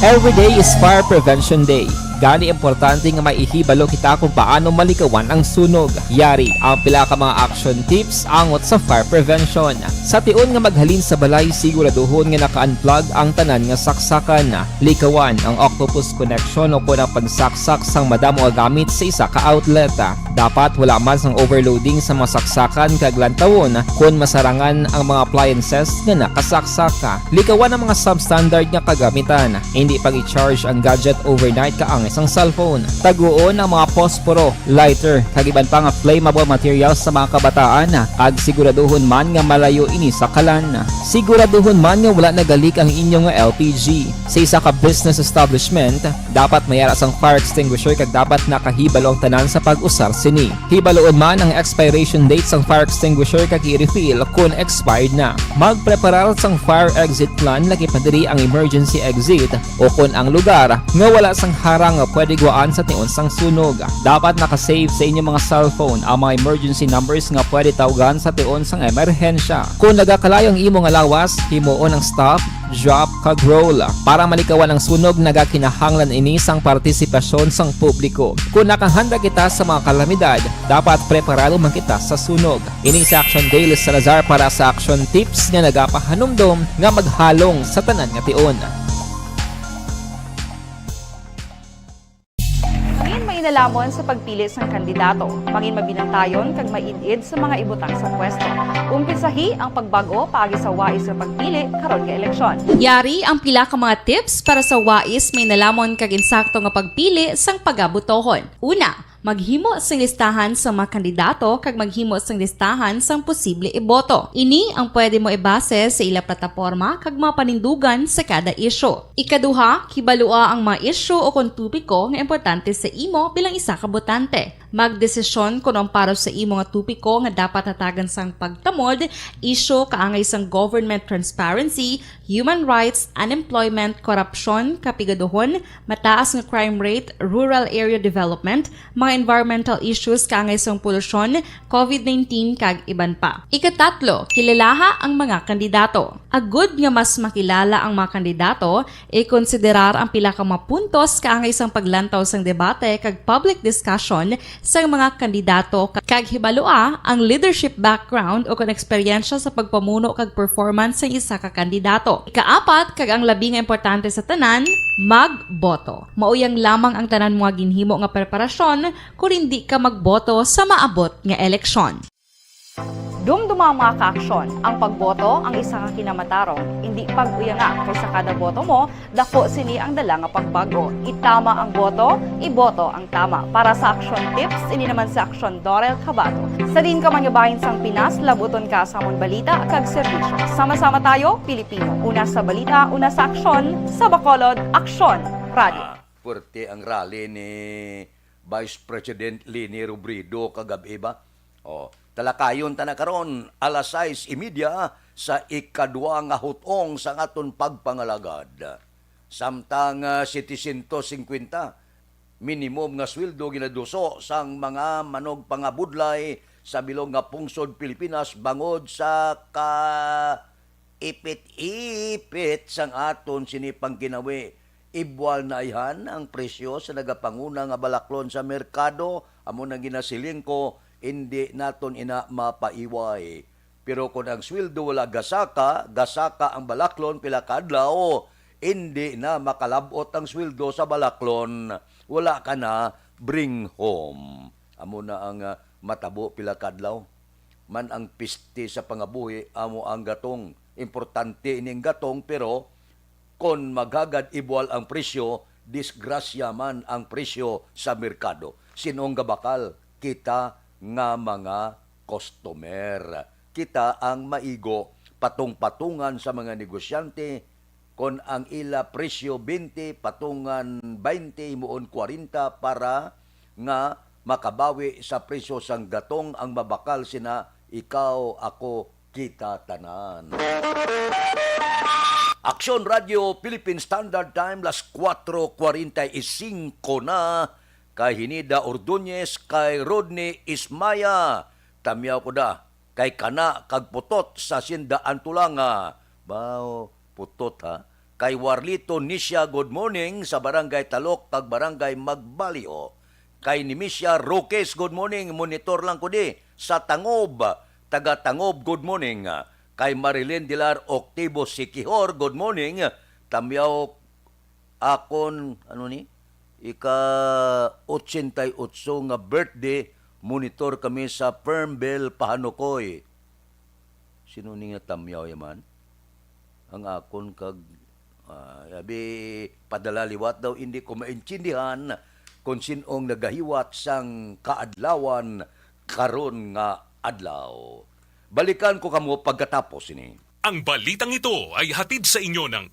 Every day is Fire Prevention Day. Gani importante nga maihibalo kita kung paano malikawan ang sunog. Yari ang pila ka mga action tips angot sa fire prevention. Sa tion nga maghalin sa balay, siguraduhon nga naka-unplug ang tanan nga saksakan. Likawan ang octopus connection o kon ang pagsaksak sang madamo nga gamit sa isa ka outlet. Dapat wala man sang overloading sa mga saksakan kag lantawon kon masarangan ang mga appliances nga nakasaksak. Likawan ang mga substandard nga kagamitan. Hindi pag-i-charge ang gadget overnight kaangay sang cellphone. Taguon ang mga posporo, lighter, kag iban pa nga flammable materials sa mga kabataan, kag siguraduhon man nga malayo ini sa kalan. Siguraduhon man nga wala nagalik ang inyo nga L P G. Sa isa ka business establishment, dapat may ara sang fire extinguisher kag dapat nakahibalo ang tanan sa pag-usar sini. Hibaloon man ang expiration date sang fire extinguisher kag i-refill kon expired na. Magpreparar sang fire exit plan, lakip na diri ang emergency exit o kon ang lugar nga wala sang harang nga pwede guwaan sa tion sang sunog. Dapat naka-save sa inyo mga cellphone ang mga emergency numbers nga pwede tawgan sa tion sang emerhensya. Kon nagakalayo ang imo nga lawas, himuon ang stop, drop, kag roll. Para malikawan ang sunog, nagakinahanglan ini sang partisipasyon sang publiko. Kon nakahanda kita sa mga kalamidad, dapat preparado man kita sa sunog. Ini si Action Daily Salazar para sa Action Tips nga nagapahanumdom nga maghalong sa tanan nga tion. Mangin mainalamon sa pagpili sang kandidato. Mangin mabinantayon kag maid-id sa mga ibutang sa pwesto. Umpisahi ang pagbag-o paagi sa wais nga pagpili karon nga eleksyon. Yari ang pila ka mga tips para sa wais, mainalamon kag insakto nga pagpili sang pagabotohon. Una, maghimo sing listahan sa mga kandidato kag maghimo sing listahan sang posible iboto. Ini ang pwede mo ibase sa ila plataporma kag mga panindugan sa kada isyu. Ikaduha, hibalua ang mga isyu o kon topiko nga importante sa imo bilang isa ka botante. Magdesisyon kon ang para sa imo nga topiko nga dapat hatagan sang pagtamod, isyu kaangay sang government transparency, human rights, unemployment, korupsyon, kapigaduhon, mataas nga crime rate, rural area development, mga environmental issues kaangay sang polusyon, covid nineteen, kag iban pa. Ikatatlo, kilalaha ang mga kandidato. Agud nga mas makilala ang mga kandidato, ikonsiderar ang pila ka mga puntos kaangay sang paglantaw sang debate kag public discussion sang mga kandidato, kag hibalua ang leadership background o kon eksperyensya sa pagpamuno kag performance sang isa ka kandidato. Ikaapat, kag ang labi nga importante sa tanan, magboto. Mauyang lamang ang tanan mo nga ginhimo nga preparasyon kon indi ka magboto sa maabot nga eleksyon. Dumduma ang mga kaaksyon. Ang pagboto ang isa ka kinamatarong. Indi pag-uyanga, kay sa kada boto mo, daku sini ang dala nga pagbag-o. Itama ang boto, iboto ang tama. Para sa Action Tips, ini naman si Action Dorel Cabato. Sa diin ka man nga bahin sang Pinas, labuton ka sa amon balita kag serbisyo. Sama-sama tayo, Pilipino. Una sa balita, una sa aksyon, sa Bacolod, Aksyon Radio. Ah, puwerte ang rally ni Vice President Leni Robredo kagab-i ba? Oh, talakayon ta na karon, alas sais y media sa ikadua nga hutong sang aton pagpangalagad. Samtang, ah, setecientos cincuenta minimum nga sweldo ginaduso sang mga manugpangabudlay sa bilog nga pungsod Pilipinas bangod sa ka ipit-ipit sang aton sini pangginawi. Ibwal na ayhan ang presyo sa nagapanguna nga balaklon sa merkado, amo nang ginasiling ko, indi naton ina mapaiway. Pero kon ang sweldo wala gasaka, gasaka ang balaklon pila ka adlaw, indi na makalab-ot ang sweldo sa balaklon. Wala ka na bring home. Amo na ang, ah, matabo pila ka adlaw. Man ang piste sa pangabuhi amo ang gatong. Importante ini ang gatong, pero kon maghagad ibwal ang presyo, disgrasya man ang presyo sa merkado. Sin-o ang gabakal? Kita nga mga customer. Kita ang maigo, patong-patungan sa mga negosyante, kon ang ila presyo twenty, patungan twenty, himuon kwarenta para nga makabawi sa presyo sang gatong ang mabakal sina ikaw, ako, kita tanan. Aksyon Radio Philippine Standard Time, las kuwatro kwarenta y singko na. Kay Hinida Ordonez, kay Rodney Ismaya, tamyaw ko da. Kay kana kag putot sa sinda Antulanga. Bao, putot, ha? Kay Warlito Nisha, good morning, sa Barangay Talok kag Barangay Magbalyo. Kay Nimisia Roques, good morning, monitor lang ko di sa Tangob, taga Tangob, good morning. Kay Marilyn Dilar Octivo Siquijor, good morning. Tamyaw akon, ano ni? Ika ochenta y ocho nga birthday, monitor kami sa Fernville, Pahanukoy. Sino ni nga tamyaw yaman? Ang akon kag, ah, abi, padala liwat daw, hindi ko maintindihan kung sinong nagahiwat sang kaadlawan karon nga adlaw. Balikan ko kamo pagkatapos ini. Ang balitang ito ay hatid sa inyo ng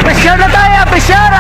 Pressure na tayo! Pressure!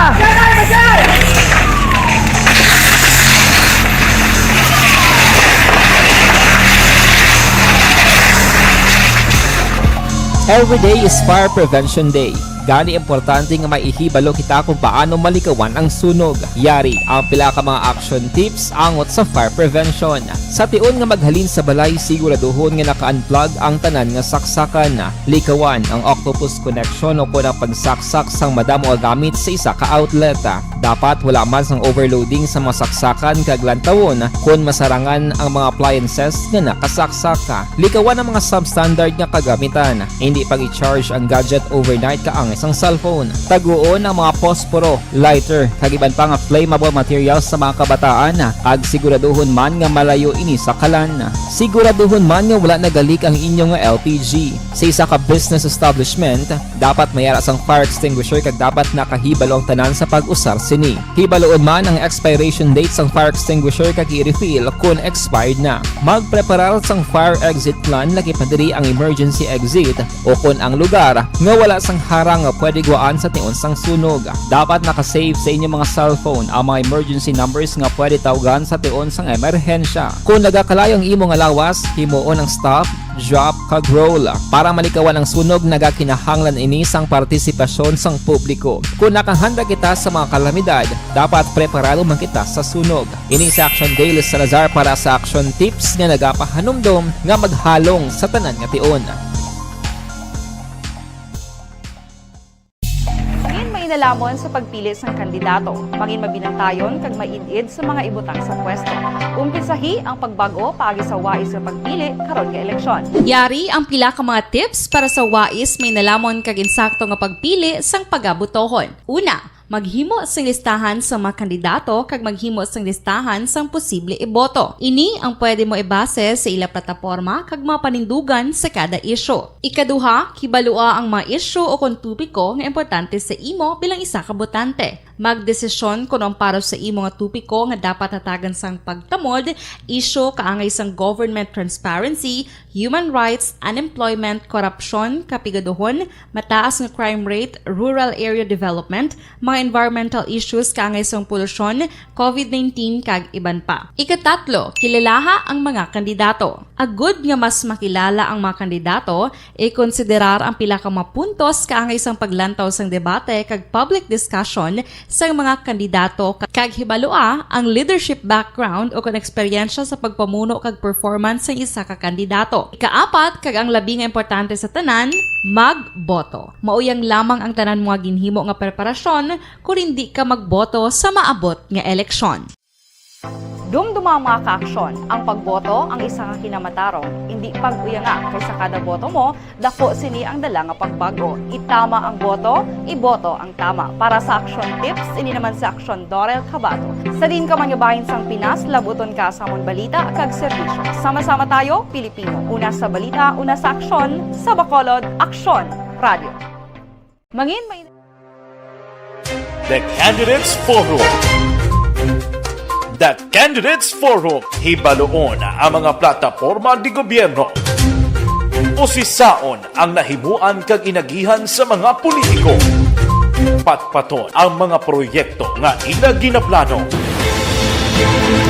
Every day is Fire Prevention Day. Gani, importante nga may ihibalo kita kung paano malikawan ang sunog. Yari ang pila ka mga action tips angot sa fire prevention. Sa tion nga maghalin sa balay, siguraduhon nga naka-unplug ang tanan nga saksakan. Likawan ang octopus connection o kon ang pagsaksak sang madamo nga gamit sa isa ka outlet. Dapat wala man sang overloading sa mga saksakan kag lantawon kon masarangan ang mga appliances nga nakasaksak. Likawan ang mga substandard nga kagamitan. Hindi pag-i-charge ang gadget overnight kaangay sang cellphone. Taguon ang mga posporo, lighter, kag iban pa nga flammable materials sa mga kabataan, kag siguraduhon man nga malayo ini sa kalan. Siguraduhon man nga wala nagalik ang inyo nga L P G. Sa isa ka business establishment, dapat may ara sang fire extinguisher kag dapat nakahibalo ang tanan sa pag-usar sini. Hibaluon man ang expiration date sang fire extinguisher kag i-refill kon expired na. Magpreparar sang fire exit plan, lakip na diri ang emergency exit o kon ang lugar nga wala sang harang nga pwede guwaan sa tion sang sunog. Dapat naka-save sa inyo mga cellphone ang mga emergency numbers nga pwede tawgan sa tion sang emerhensya. Kon nagakalayo ang imo nga lawas, himuon ang stop, drop, kag roll. Para malikawan ang sunog, nagakinahanglan ini sang partisipasyon sang publiko. Kon nakahanda kita sa mga kalamidad, dapat preparado man kita sa sunog. Ini si Action Daily Salazar para sa Action Tips nga nagapahanumdom nga maghalong sa tanan nga tion. Mangin mainanamon sa pagpili sang kandidato. Mangin mabinantayon kag maid-id sa mga ibutang sa pwesto. Umpisahi ang pagbag-o paagi sa wais nga pagpili karon nga eleksyon. Yari ang pila ka mga tips para sa wais, mainanamon kag insakto nga pagpili sang pagabotohon. Una, maghimo sing listahan sa mga kandidato kag maghimo sing listahan sang posible iboto. Ini ang pwede mo ibase sa ila plataporma kag mga panindugan sa kada isyu. Ikaduha, hibalua ang mga isyu o kon topiko nga importante sa imo bilang isa ka botante. Magdesisyon kon ang para sa imo nga topiko nga dapat hatagan sang pagtamod, isyu kaangay sang government transparency, human rights, unemployment, korupsyon, kapigaduhon, mataas nga crime rate, rural area development, mga environmental issues kaangay sang polusyon, covid nineteen, kag iban pa. Ikatatlo, kilalaha ang mga kandidato. Agud nga mas makilala ang mga kandidato, ikonsiderar ang pila ka mga puntos kaangay sang paglantaw sang debate kag public discussion sang mga kandidato, kag hibalua ang leadership background o kon eksperyensya sa pagpamuno kag performance sang isa ka kandidato. Ikaapat, kag ang labi nga importante sa tanan, magboto. Mauyang lamang ang tanan mga ginhimo nga preparasyon kon indi ka magboto sa maabot nga eleksyon. Dumduma ang mga kaaksyon. Ang pagboto ang isa ka kinamatarong. Indi pag-uyanga, kay sa kada boto mo, daku sini ang dala nga pagbag-o. Itama ang boto, iboto ang tama. Para sa Aksyon Tips, ini naman si Aksyon Dorel Cabato. Sa diin ka man nga bahin sang Pinas, labuton ka sa amon balita kag serbisyo. Sama-sama tayo, Pilipino. Una sa balita, una sa aksyon, sa Bacolod, Aksyon Radio. Mangin may The Candidates Forum. The Candidates Forum, hibaluon ang mga plataporma di gobyerno. Usisaon ang nahimuan kag inagihan sa mga politiko. Patpaton ang mga proyekto nga ila ginaplano.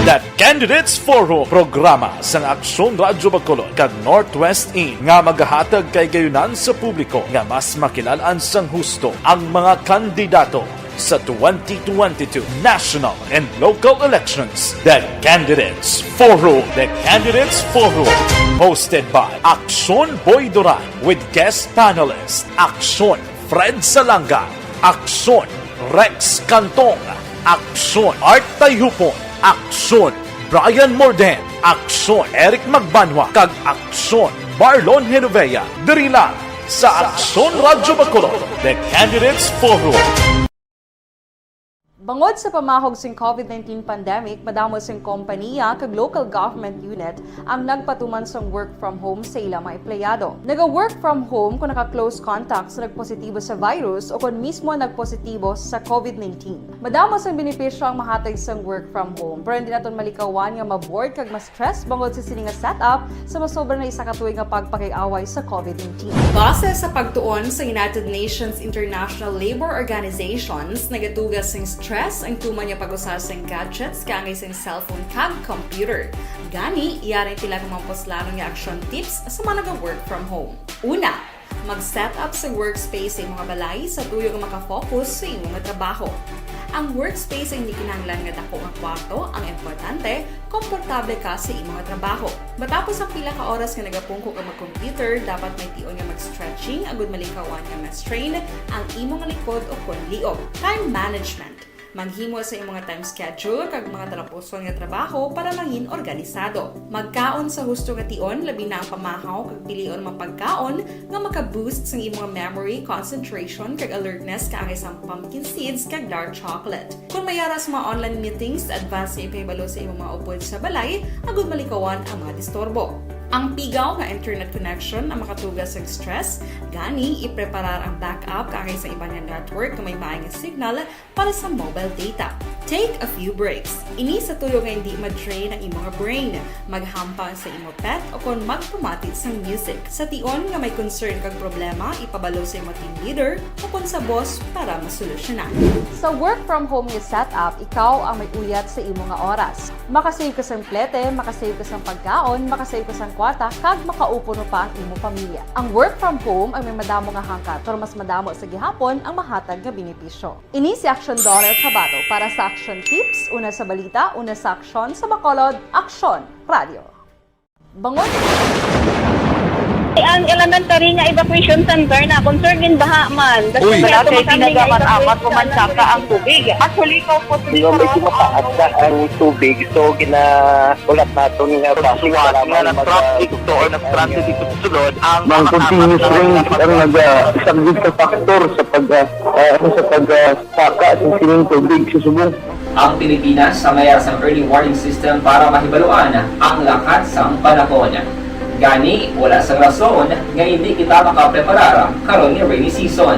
The Candidates Forum, programa sang Aksyon Radyo Bacolod kag Northwest In, nga magahatag kahigayonan sa publiko nga mas makilal-an sang husto ang mga kandidato sa twenty twenty-two national and local elections. The Candidates Forum. The Candidates Forum, hosted by Aksyon Boy Duran with guest panelist Aksyon Fred Salanga, Aksyon Rex Cantong, Aksyon Art Tayhupon, Aksyon Brian Morden, Aksyon Eric Magbanwa, kag Aksyon Marlon Genovea, diri lang sa Aksyon Radyo Bacolod, The Candidates Forum. Bangod sa pamahog sing covid nineteen pandemic, madamo sing kompaniya kag local government unit ang nagpatuman sang work from home sa ila mga empleyado. Naga-work from home kung naka-close contact sa nagpositibo sa virus o kon mismo nagpositibo sa covid nineteen. Madamo sang benepisyo ang mahatag sang work from home, pero hindi naton malikawan nga ma-bored kag ma-stress bangod sa sini nga setup sa masobra na isa ka tuig nga pagpakig-away sa covid nineteen. Base sa pagtuon sa United Nations International Labour Organizations, nagatuga sing stress ang tuman nga pag-usa sang gadgets kaangay sang cellphone kag computer. Gani, yari ang pila ka mga puslanon nga action tips sa mga naga-work from home. Una, mag-set up sa workspace sa imong balay sa tuyo nga makafocus sa imong trabaho. Ang workspace ay hindi kinahanglan nga dako nga kwarto, ang importante, komportable ka sa imong trabaho. Matapos ang pila ka oras nga nagapungko ka mag-computer, dapat may tion nga mag-stretching agud malikawan nga ma-strain ang imong likod o kon liog. Time management. Maghimo sa imong time schedule kag mga talapuson nga trabaho para mangin organisado. Magkaon sa husto nga tion, labi na ang pamahaw kag pilion mga pagkaon nga maka-boost sang imong memory, concentration, kag alertness kaangay sang pumpkin seeds kag dark chocolate. Kung may ara sa mga online meetings, advance nga ipahibalo sa imong mga upod sa balay agud malikawan ang mga disturbo. Ang pigaw nga internet connection ang makatuga sa stress, gani ipreparar ang backup kaangay sa iban nga network nga may maay nga signal para sa mobile data. Take a few breaks. Ini sa tuyo nga hindi ma-drain ang imong brain. Maghampang sa imong pet o kon magpamati sang music. Sa tion nga may concern kag problema, ipabalo sa imong team leader o kon sa boss para masolusyonan. Sa work from home nga setup, ikaw ang may uyat sa imo nga oras. Makasave ka sang plete, makasave ka sang pagkaon, makasave ka sang kwarta, kag makaupo pa ang imo pamilya. Ang work from home ang may madamo nga hangkat, pero mas madamo sa gihapon ang mahatag nga benepisyo. Ini si Aksyon Dorel Cabato para sa Aksyon Tips, una sa balita, una sa aksyon, sa Bacolod, Aksyon Radio. Bangon. Ang elementary nga evacuation center na concern gin baha man. Uy, dati tinaga man amat ko man saka ang tubig. Actually, ko po. Di ba may sinakaat na ang tubig? So, gina-, ulat naton nga basuhan nga na-traffic to or na-stranded dito sa sulod ang mga continuous rain ang nag-, ah, isa gid ka factor sa pag, ah, ah, ano, sa pag, ah, saka sa sining tubig sa subong. Ang Pilipinas sa mayar sang early warning system para mahibaluan ang lakat sang panahon. Gani, wala sang rason nga hindi kita makapreparar karon nga rainy season.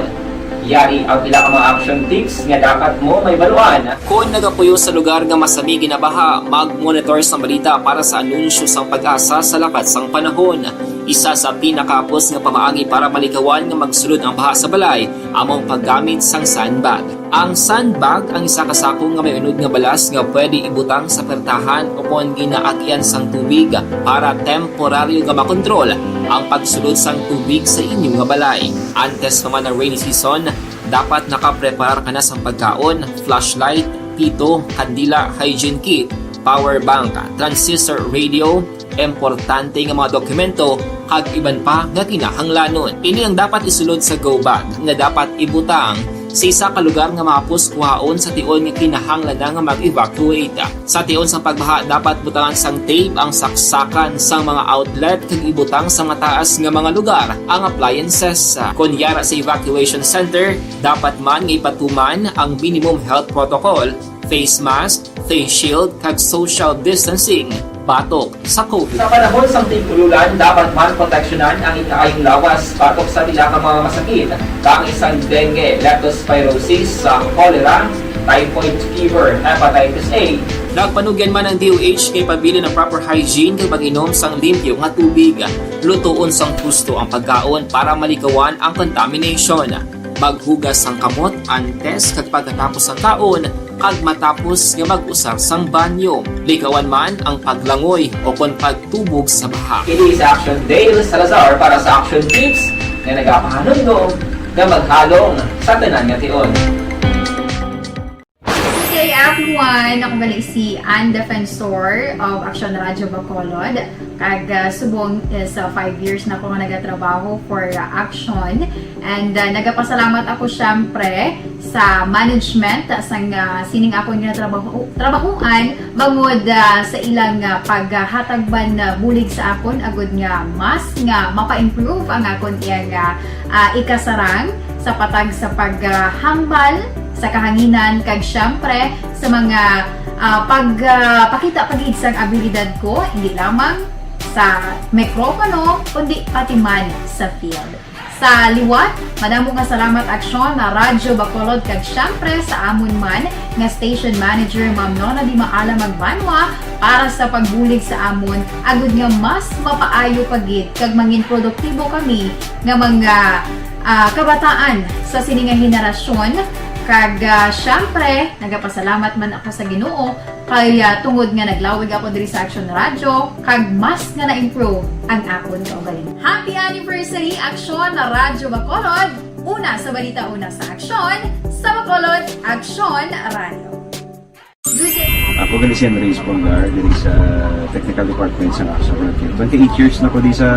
Yari ang pila ka mga action tips nga dapat mo mahibaluan. Kon nagapuyo sa lugar nga masami ginabaha, mag-monitor sang balita para sa anunsyo sang PAGASA sa lakat sang panahon. Isa sa pinakahapos nga pamaagi para malikawan nga magsulod ang baha sa balay amo ang paggamit sang sandbag. Ang sandbag ang isa ka sako nga may unod nga balas nga pwede ibutang sa pertahan ukon ginaagyan sang tubig para temporaryo nga makontrol ang pagsulod sang tubig sa inyo nga balay. Antes pa man ang rainy season, dapat nakapreparar ka na sang pagkaon, flashlight, pito, kandila, hygiene kit, power bank, transistor radio, importante nga mga dokumento, kag iban pa nga kinahanglanon. Ini ang dapat isulod sa go bag nga dapat ibutang sa isa ka lugar nga mahapos kuhaon sa tion nga kinahanglan na nga mag-evacuate. Sa tion sang pagbaha, dapat butangan sang tape ang saksakan sang mga outlet kag ibutang sa mataas nga mga lugar ang appliances. Kon yara sa evacuation center, dapat man nga ipatuman ang minimum health protocol, face mask, face shield, kag social distancing batok sa COVID. Sa panahon sang tig-ululan, dapat man proteksyonan ang ikaayong lawas batok sa pila ka mga masakit, kaangay sang dengue, leptospirosis, sa cholera, typhoid fever, hepatitis A. Nagpanugyan man ang D O H nga ipabilin ang proper hygiene kag mag-inom sang limpyo nga tubig. Lutoon sang husto ang pagkaon para malikawan ang contamination. Maghugas sang kamot antes kag pagkatapos sang kaon kag matapos nga mag-usar sang banyo. Likawan man ang paglangoy o kon pagtubog sa baha. Kini sa Action Dale Salazar para sa Action Tips nga nagapahanumdom nga maghalong sa tanan nga tion. Good day, everyone! Ako gali si Ann Defensor of Action Radio Bacolod. Kag, ah, subong is, ah, five years na ko nga nagatrabaho for, ah, Action. And, ah, nagapasalamat ako, syempre, sa management, ah, sang, ah, sining akon nga trabaho, trabahuan, bangod, ah, sa ilang, ah, paghatag man, ah, bulig sa akon, agud nga mas nga mapa-improve ang akon iyang, ah, ah, ikasarang sa patag sa paghambal sa kahanginan, kag, syempre, sa mga, ah, pag, ah, pakita pa gid sang abilidad ko, hindi lamang sa mikropono, kundi pati man sa field. Sa liwat, madamo nga salamat, Aksyon, na Radyo Bacolod, kag, syempre, sa amon man nga station manager, Ma'am Nona Di Maala Magbanwa, para sa pagbulig sa amon, agud nga mas mapaayo pa gid kag mangin produktibo kami nga mga, ah, kabataan sa sini nga henerasyon. Kag, ah, syempre, nagapasalamat man ako sa Ginoo kay, ah, tungod nga naglawig ako diri sa Action Radio, kag mas nga na-improve ang akon kaugalingon. Happy anniversary, Action Radyo Bacolod! Una sa balita, una sa aksyon, sa Bacolod, Action Radio. Ako gali si Henry Espolgar, diri sa technical department sa Action Radio. Twenty-eight years na ko di sa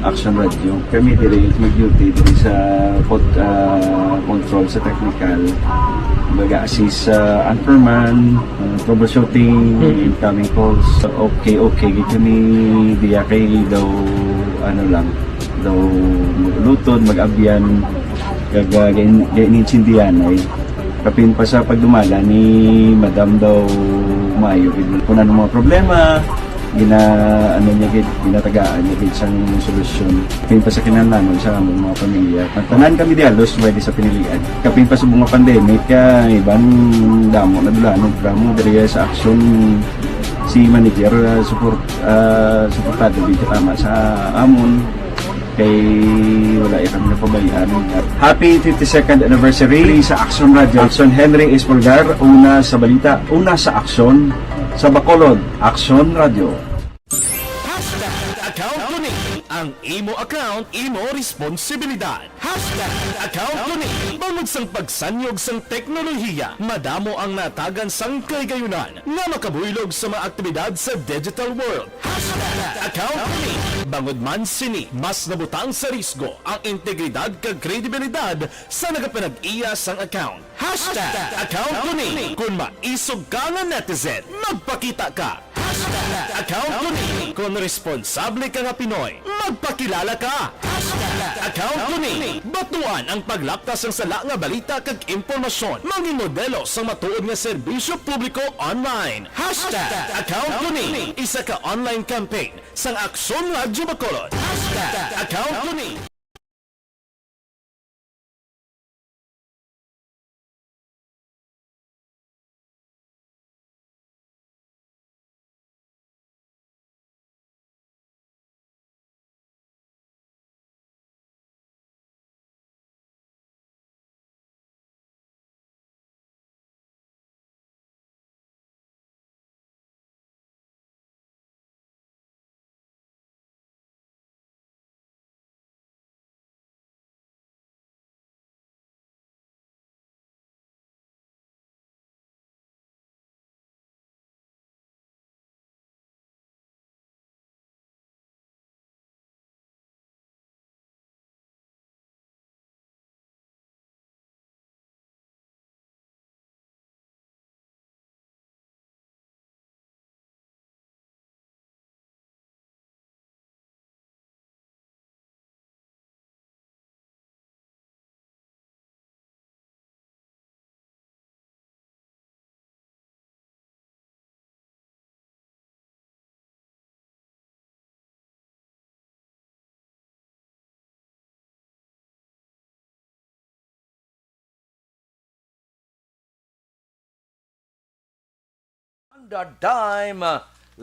Action Radio. Kami diri mag-duty diri sa pot-, ah, control sa technical. Baga assist sa anchorman, ah, troubleshooting, Mm. incoming calls. Okay, okay, gid kami diya kay daw, ano lang, daw mag-ulutod, mag-abyan, kag, ah, gain-, gain-, intindihan ay. Kapin pa sa pagdumala ni Madam daw maayo gid. Kung ano mga problema, gina-, ano niya gid, ginatagaan niya gid sang solusyon. Kapin pa sa kinahanglanon sa among mga pamilya. Tanan kami di halos pwede sa pinilian. Kapin pa sa mga pandemic, kaya iban damo na dulanon, damo diri sa Action si manager, ah, support, ah, suportado gid katama sa amon. Kay wala iya kami napabayaan. Happy fifty-second anniversary sa Action Radio. Action Henry Espolgar, una sa balita, una sa aksyon, sa Bacolod, Action Radio. Hashtag account ko ni. Ang imo account, imo responsibilidad. Hashtag account ko ni. Bangod sang pagsanyog sang teknolohiya, madamo ang natagan sang kahigayunan nga makabuylog sa mga aktibidad sa digital world. Hashtag account ko ni. Bangod man sini, mas nabutang sa risgo ang integridad kag kredibilidad sa nagapanag-iya sang account. Hashtag account ko ni. Kung maisog ka nga netizen, magpakita ka. Hashtag account ko ni. Kung responsable ka nga Pinoy, magpakilala ka. Hashtag account ko ni. Batuan ang paglapta sang sala nga balita kag impormasyon. Mangin modelo sang matuod nga serbisyo publiko online. Hashtag account ko ni. Isa ka online campaign sang Aksyon Radyo Bacolod. Hashtag account ko ni. The time,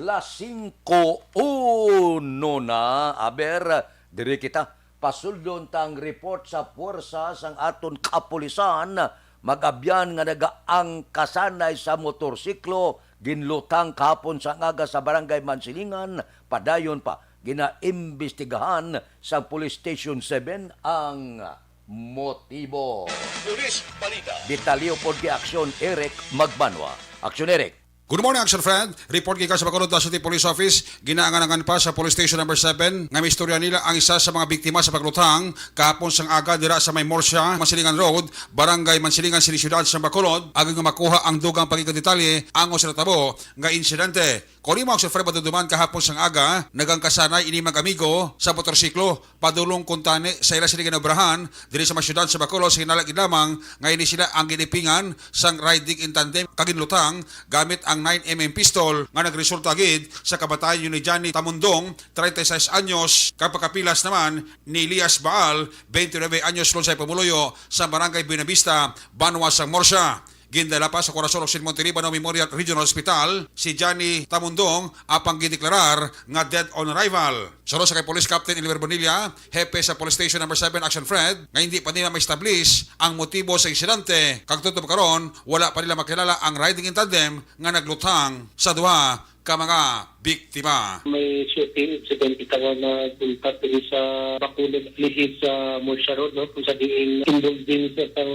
las singko uno na. Aber, diri kita. Pasuldon ta ang report sa puwersa sang aton kapulisan. Mag-abyan nga nagaangkasanay sa motorsiklo, ginlutang kahapon sang aga sa Barangay Mansilingan. Padayon pa, ginaimbestigahan sa Police Station seven ang motibo. Police Balita. Detalye pod kay Aksyon Eric Magbanwa. Aksyon Eric. Good morning, Action Friend. Report gikan sa Bacolod City Police Office. Ginaangan-angan pa sa Police Station Number seven nga maistorya nila ang isa sa mga biktima sa paglutang kahapon sang aga dira sa may Murcia, Mansilingan Road, Barangay Mansilingan, City Siyudad sa Bacolod, agud nga makuha ang dugang pagkikadetalye ango sa natabo nga insidente. Kung imo, Action Friend, madumduman, kahapon sang aga, nagangkasanay ini mag-amigo sa motorsiklo padulong kuntani sa ila sini ginaobrahan diri sa may siyudad sa Bacolod. Sa hinala gid lamang nga ini sila ang ginipingan sang riding in tandem kag ginlutang gamit ang nine M M pistol nga nagresulta gid sa kamatayon ni Johnny Tamundong, treinta y seis anyos, kag pagkapilas naman ni Elias Baal, twenty-nine anyos, lungsay pumuluyo sa Barangay Buenavista, banwa sang Murcia. Gindala pa sa Corazon Occidental Monterrey Banwa Memorial Regional Hospital si Johnny Tamundong, apang gideklarar nga dead on arrival. Suno sa kay Police Captain Elmer Bonilla, hepe sa Police Station Number seven Action Fred, nga hindi pa nila ma-establish ang motibo sa insidente, kag tutob karon, wala pa nila makilala ang riding in tandem nga naglutang sa duha ka mga biktima. May shooting incident kita nga nagulpat diri sa Bacolod, lihis sa Murcia Road, no, kung sa diin involved din sa isang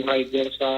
rider sa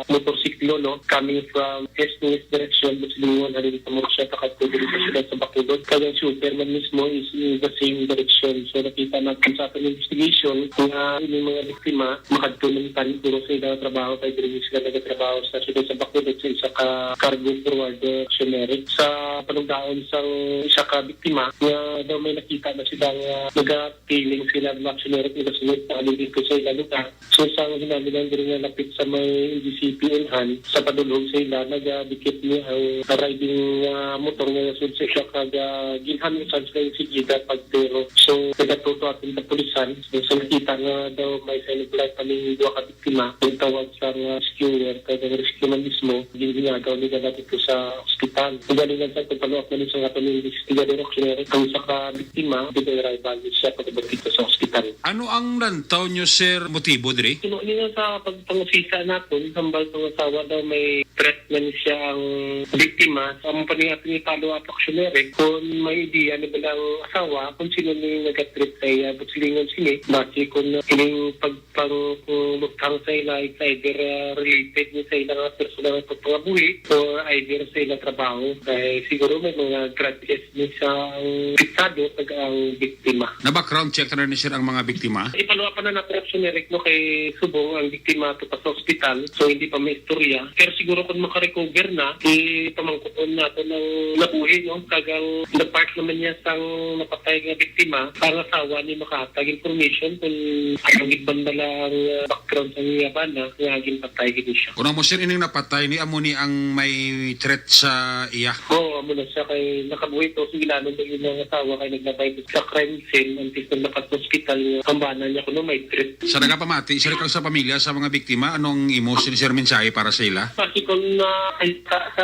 motorsiklo, no, coming from east to west direction, Buslingon, halin sa Murcia, pakadto diri sa siyudad sa Bacolod. Kaya ang shooter man mismo is in the same direction. So, nakita natin sa ating investigation nga ining mga biktima, makadto man tani duro sa ilang trabaho, kay diri sila nagatrabaho sa siyudad sa Bacolod sa isa ka cargo forwarder, Action Eric. Sa panugdaon sang isa ka biktima, nga daw may nakita na sila nga nagatiling sila, Action Eric, nagasunod pa dito sa ilang lugar. So, sa hinalinan diri nga lapit sa may G C P Ilhan, sa padulhog sa ila, nagadikit ni ang riding, ah, motor nga nasulod sa isa ka, ah, ginhanusan sila yung sigida pagtero. So, nagatuto ating kapulisan. So, sa nakita nga daw may sign of life pa ning duha ka biktima, ang tawag sa mga rescuer, kag ang rescue man mismo, ginhingagaw nila na dito sa ospital. Ang galingan sa pagpaluak na sa aton investigador, ang isa ka biktima, dito arrival siya pagabot dito sa ospital. Ano ang lantaw nyo, sir, motibo diri? Kuno nila sa pagpangusisa naton, hambal pangasawa daw may threat na ni siya ang biktima. Amo pa ni aton i-follow up, Action Eric, kung may ideya ni ba ang asawa kung sino ni nag-threat sa iya, but silingon sini, base kung kining pagpangutang sa ila, it's either, uh, related ni sa ilang personal nga pagpangabuhi or either sa ilang trabaho. Kay siguro may mga grudges ni sa ang pisado kag ang biktima. Na-background check na ni, sir, ang mga biktima? Ipaluwa pa na nato, Action Eric, no, kay subong ang biktima to pa sa ospital, so hindi pa may istorya. Pero siguro kung makarecover na, ipamangkuton nato ng nabuhi, no, kag ang the part naman niya sang napatay nga biktima, ang asawa ni makahatag information kung ano gid man bala ang, uh, background sa iya bana nga ginpatay gid siya. Kuno mo, sir, ining napatay ni, amo ni ang may threat sa iya? Oo, amo na siya kay nakabuhi to. Sige, lalo na yung mga asawa kay naglabay sa crime scene, antes na nakahospital yung kambana niya kuno may threat. Sa nagapamati, sir, kang sa pamilya sa mga biktima, anong imo, sir, sir, mensahe para sa ila? Kasi kung na, ay, sa, sa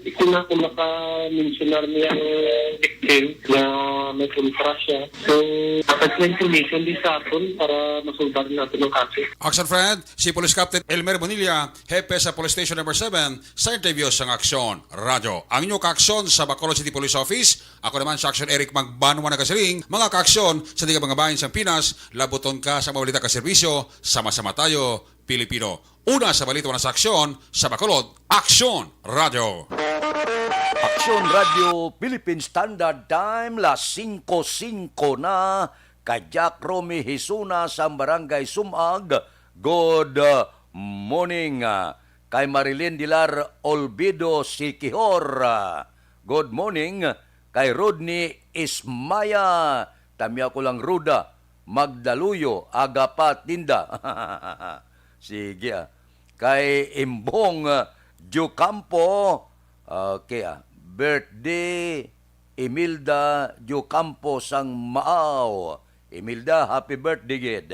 biktima, kung naka-mensionar niya ang victim na may kontra siya. So, dapat na information din sa aton para masulbaran natin ang kaso. Action Friend, si Police Captain Elmer Bonilla, hepe sa Police Station Number seven, sa interview sang Aksyon Radyo. Ang inyo kaaksyon sa Bacolod City Police Office, ako naman sa Aksyon Eric Magbanwa nagasiling, mga kaaksyon sa di ka mga bahin sang Pinas, labuton ka sa mabalita ka serbisyo, sama-sama tayo, Pilipino. Una sa balita, una sa aksyon, sa Bacolod, Aksyon Radyo. Aksyon Radyo Philippine Standard Time, las singko singko na, kay Jack Romy Hisuna sa Barangay Sumag, good, uh, morning. Uh, kay Marilyn Dilar Olvido Sikihor, uh, good morning. Kay Rodney Ismaya, tamyaw ko lang, Ruda, Magdaluyo, Agapa Tinda. Sige, ah. Kay Imbong, ah, Diocampo, okay, ah. Birthday, Imelda Diocampo sang Maaw. Imelda, happy birthday gid.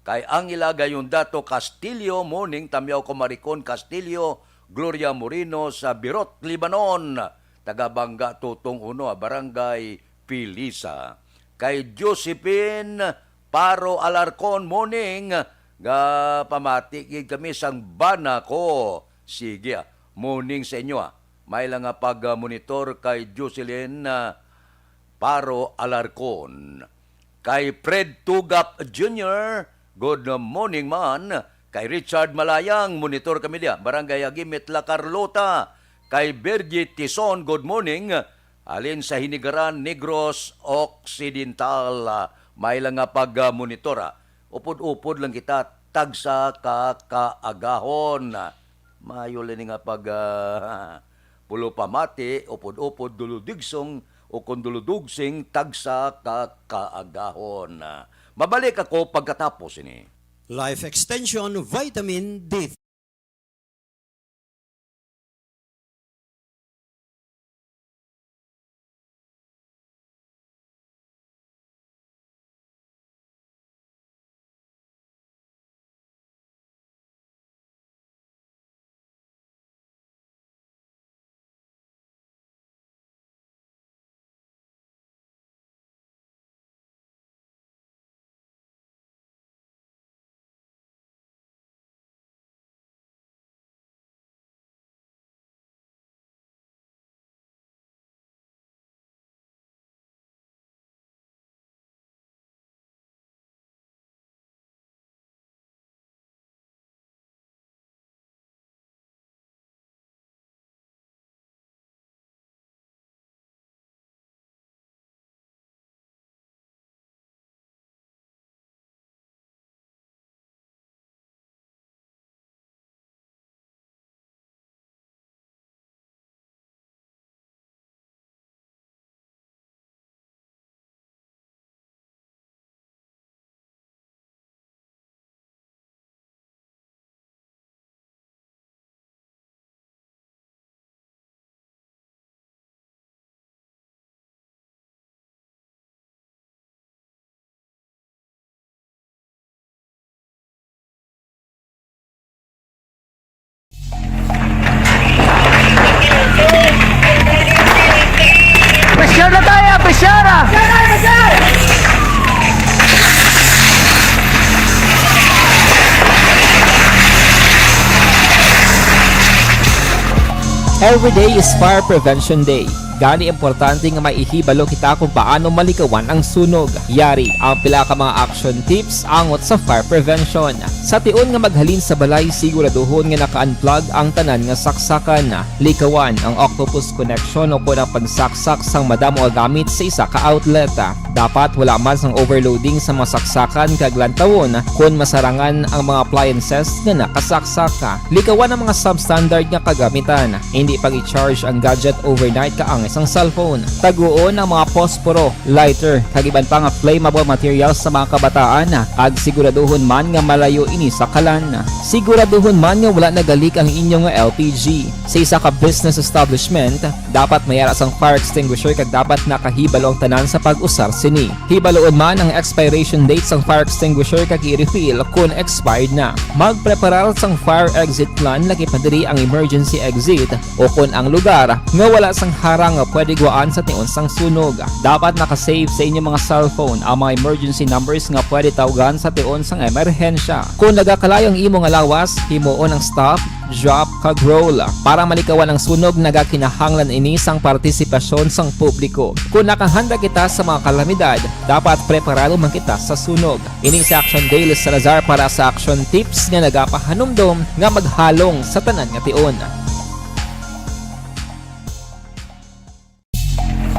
Kay Angela Gayondato Castillo, morning, tamyaw ko, Maricon Castillo, Gloria Moreno sa Birot, Libanon, taga Bangga Tutong Uno, Barangay Pilisa. Kay Josephine Paro Alarcon, morning, nga pamati gid kami sang bana ko. Sige, ah, morning sa inyo, ah. May lang nga pag-monitor kay Jocelyn, ah, Paro Alarcon. Kay Fred Tugap Junior, good morning man. Kay Richard Malayang, monitor kami diya, Barangay Agimit, La Carlota. Kay Virgie Tison, good morning. Alin sa Hinigaran, Negros Occidental, ah, may lang nga pag-monitor, ah. Upod-upod lang kita, tagsa ka kaagahon. Maayo lang ni nga pag, ah, pulopamati, upod-upod, duludigsong, o kon duludugsing, tagsa ka kaagahon. Mabalik ako pagkatapos ini. Life Extension Vitamin D. Pressure na tayo, pressure na! Every day is Fire Prevention Day. Gani, importante nga maihibalo kita kung paano malikawan ang sunog. Yari ang pila ka mga action tips angot sa fire prevention. Sa tion nga maghalin sa balay, siguraduhon nga naka-unplug ang tanan nga saksakan. Likawan ang octopus connection o kon ang pagsaksak sang madamo nga gamit sa isa ka outlet. Dapat wala man sang overloading sa mga saksakan kag lantawon kon masarangan ang mga appliances nga nakasaksak. Likawan ang mga substandard nga kagamitan. Indi pag-i-charge ang gadget overnight kaangay sang cellphone. Taguon ang mga posporo, lighter, kag iban pa nga flammable materials sa mga kabataan, kag siguraduhon man nga malayo ini sa kalan. Siguraduhon man nga wala nagalik ang inyo nga L P G. Sa isa ka business establishment, dapat may ara sang fire extinguisher kag dapat nakahibalo ang tanan sa pag-usar sini. Hibaluon man ang expiration date sang fire extinguisher kag i-refill kon expired na. Magpreparar sang fire exit plan, lakip na diri ang emergency exit o kon ang lugar nga wala sang harang nga pwede gwaan sa tion sang sunog. Dapat naka-save sa inyo mga cellphone ang mga emergency numbers nga pwede tawgan sa tion sang emerhensya. Kon nagakalayo ang imo nga lawas, himuon ang stop, drop, kag roll. Para malikawan ang sunog, nagakinahanglan ini sang partisipasyon sang publiko. Kon nakahanda kita sa mga kalamidad, dapat preparado man kita sa sunog. Ini si Action Daily Salazar para sa Action Tips nga nagapahanumdom nga maghalong sa tanan nga tion.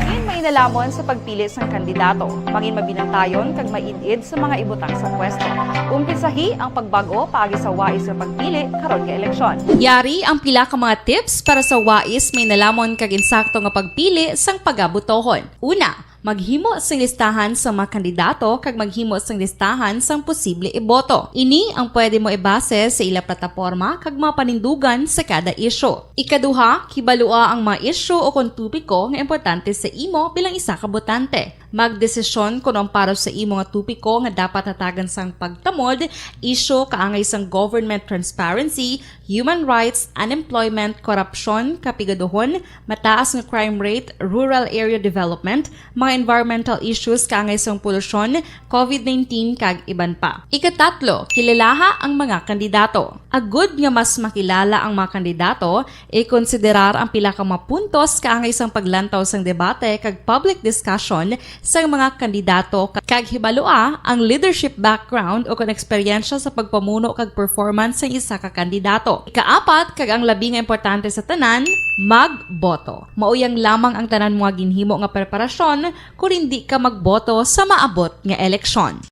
Diin mainalamon sa pagpili sang kandidato, manginmabinantayon kag maid-id sa mga ibutang sa pwesto. Umpisahi ang pagbag-o paagi sa wais nga pagpili karon nga eleksyon. Yari ang pila ka mga tips para sa wais, mainalamon kag insakto nga pagpili sang pagabotohon. Una, Maghimo sing listahan sa mga kandidato kag maghimo sing listahan sang posible iboto. Ini ang pwede mo ibase sa ila plataporma kag mga panindugan sa kada isyu. Ikaduha, kibalua ang mga isyu o kon topiko nga importante sa imo bilang isa ka botante. Magdesisyon kon ang para sa imo nga topiko nga dapat hatagan sang pagtamod, isyu kaangay sang government transparency, human rights, unemployment, korupsyon, kapigaduhon, mataas nga crime rate, rural area development, mga environmental issues kaangay sang polusyon, covid nineteen, kag iban pa. Ikatatlo, kilalaha ang mga kandidato. Agud nga mas makilala ang mga kandidato, ikonsiderar ang pila ka mga puntos kaangay sang paglantaw sang debate kag public discussion sang mga kandidato, kag hibalua ang leadership background o kon eksperyensya sa pagpamuno kag performance sang isa ka kandidato. Ikaapat, kag ang labi nga importante sa tanan, magboto. Mao yang lamang ang tanan mo nga ginhimo nga preparasyon kon hindi ka magboto sa maabot nga eleksyon.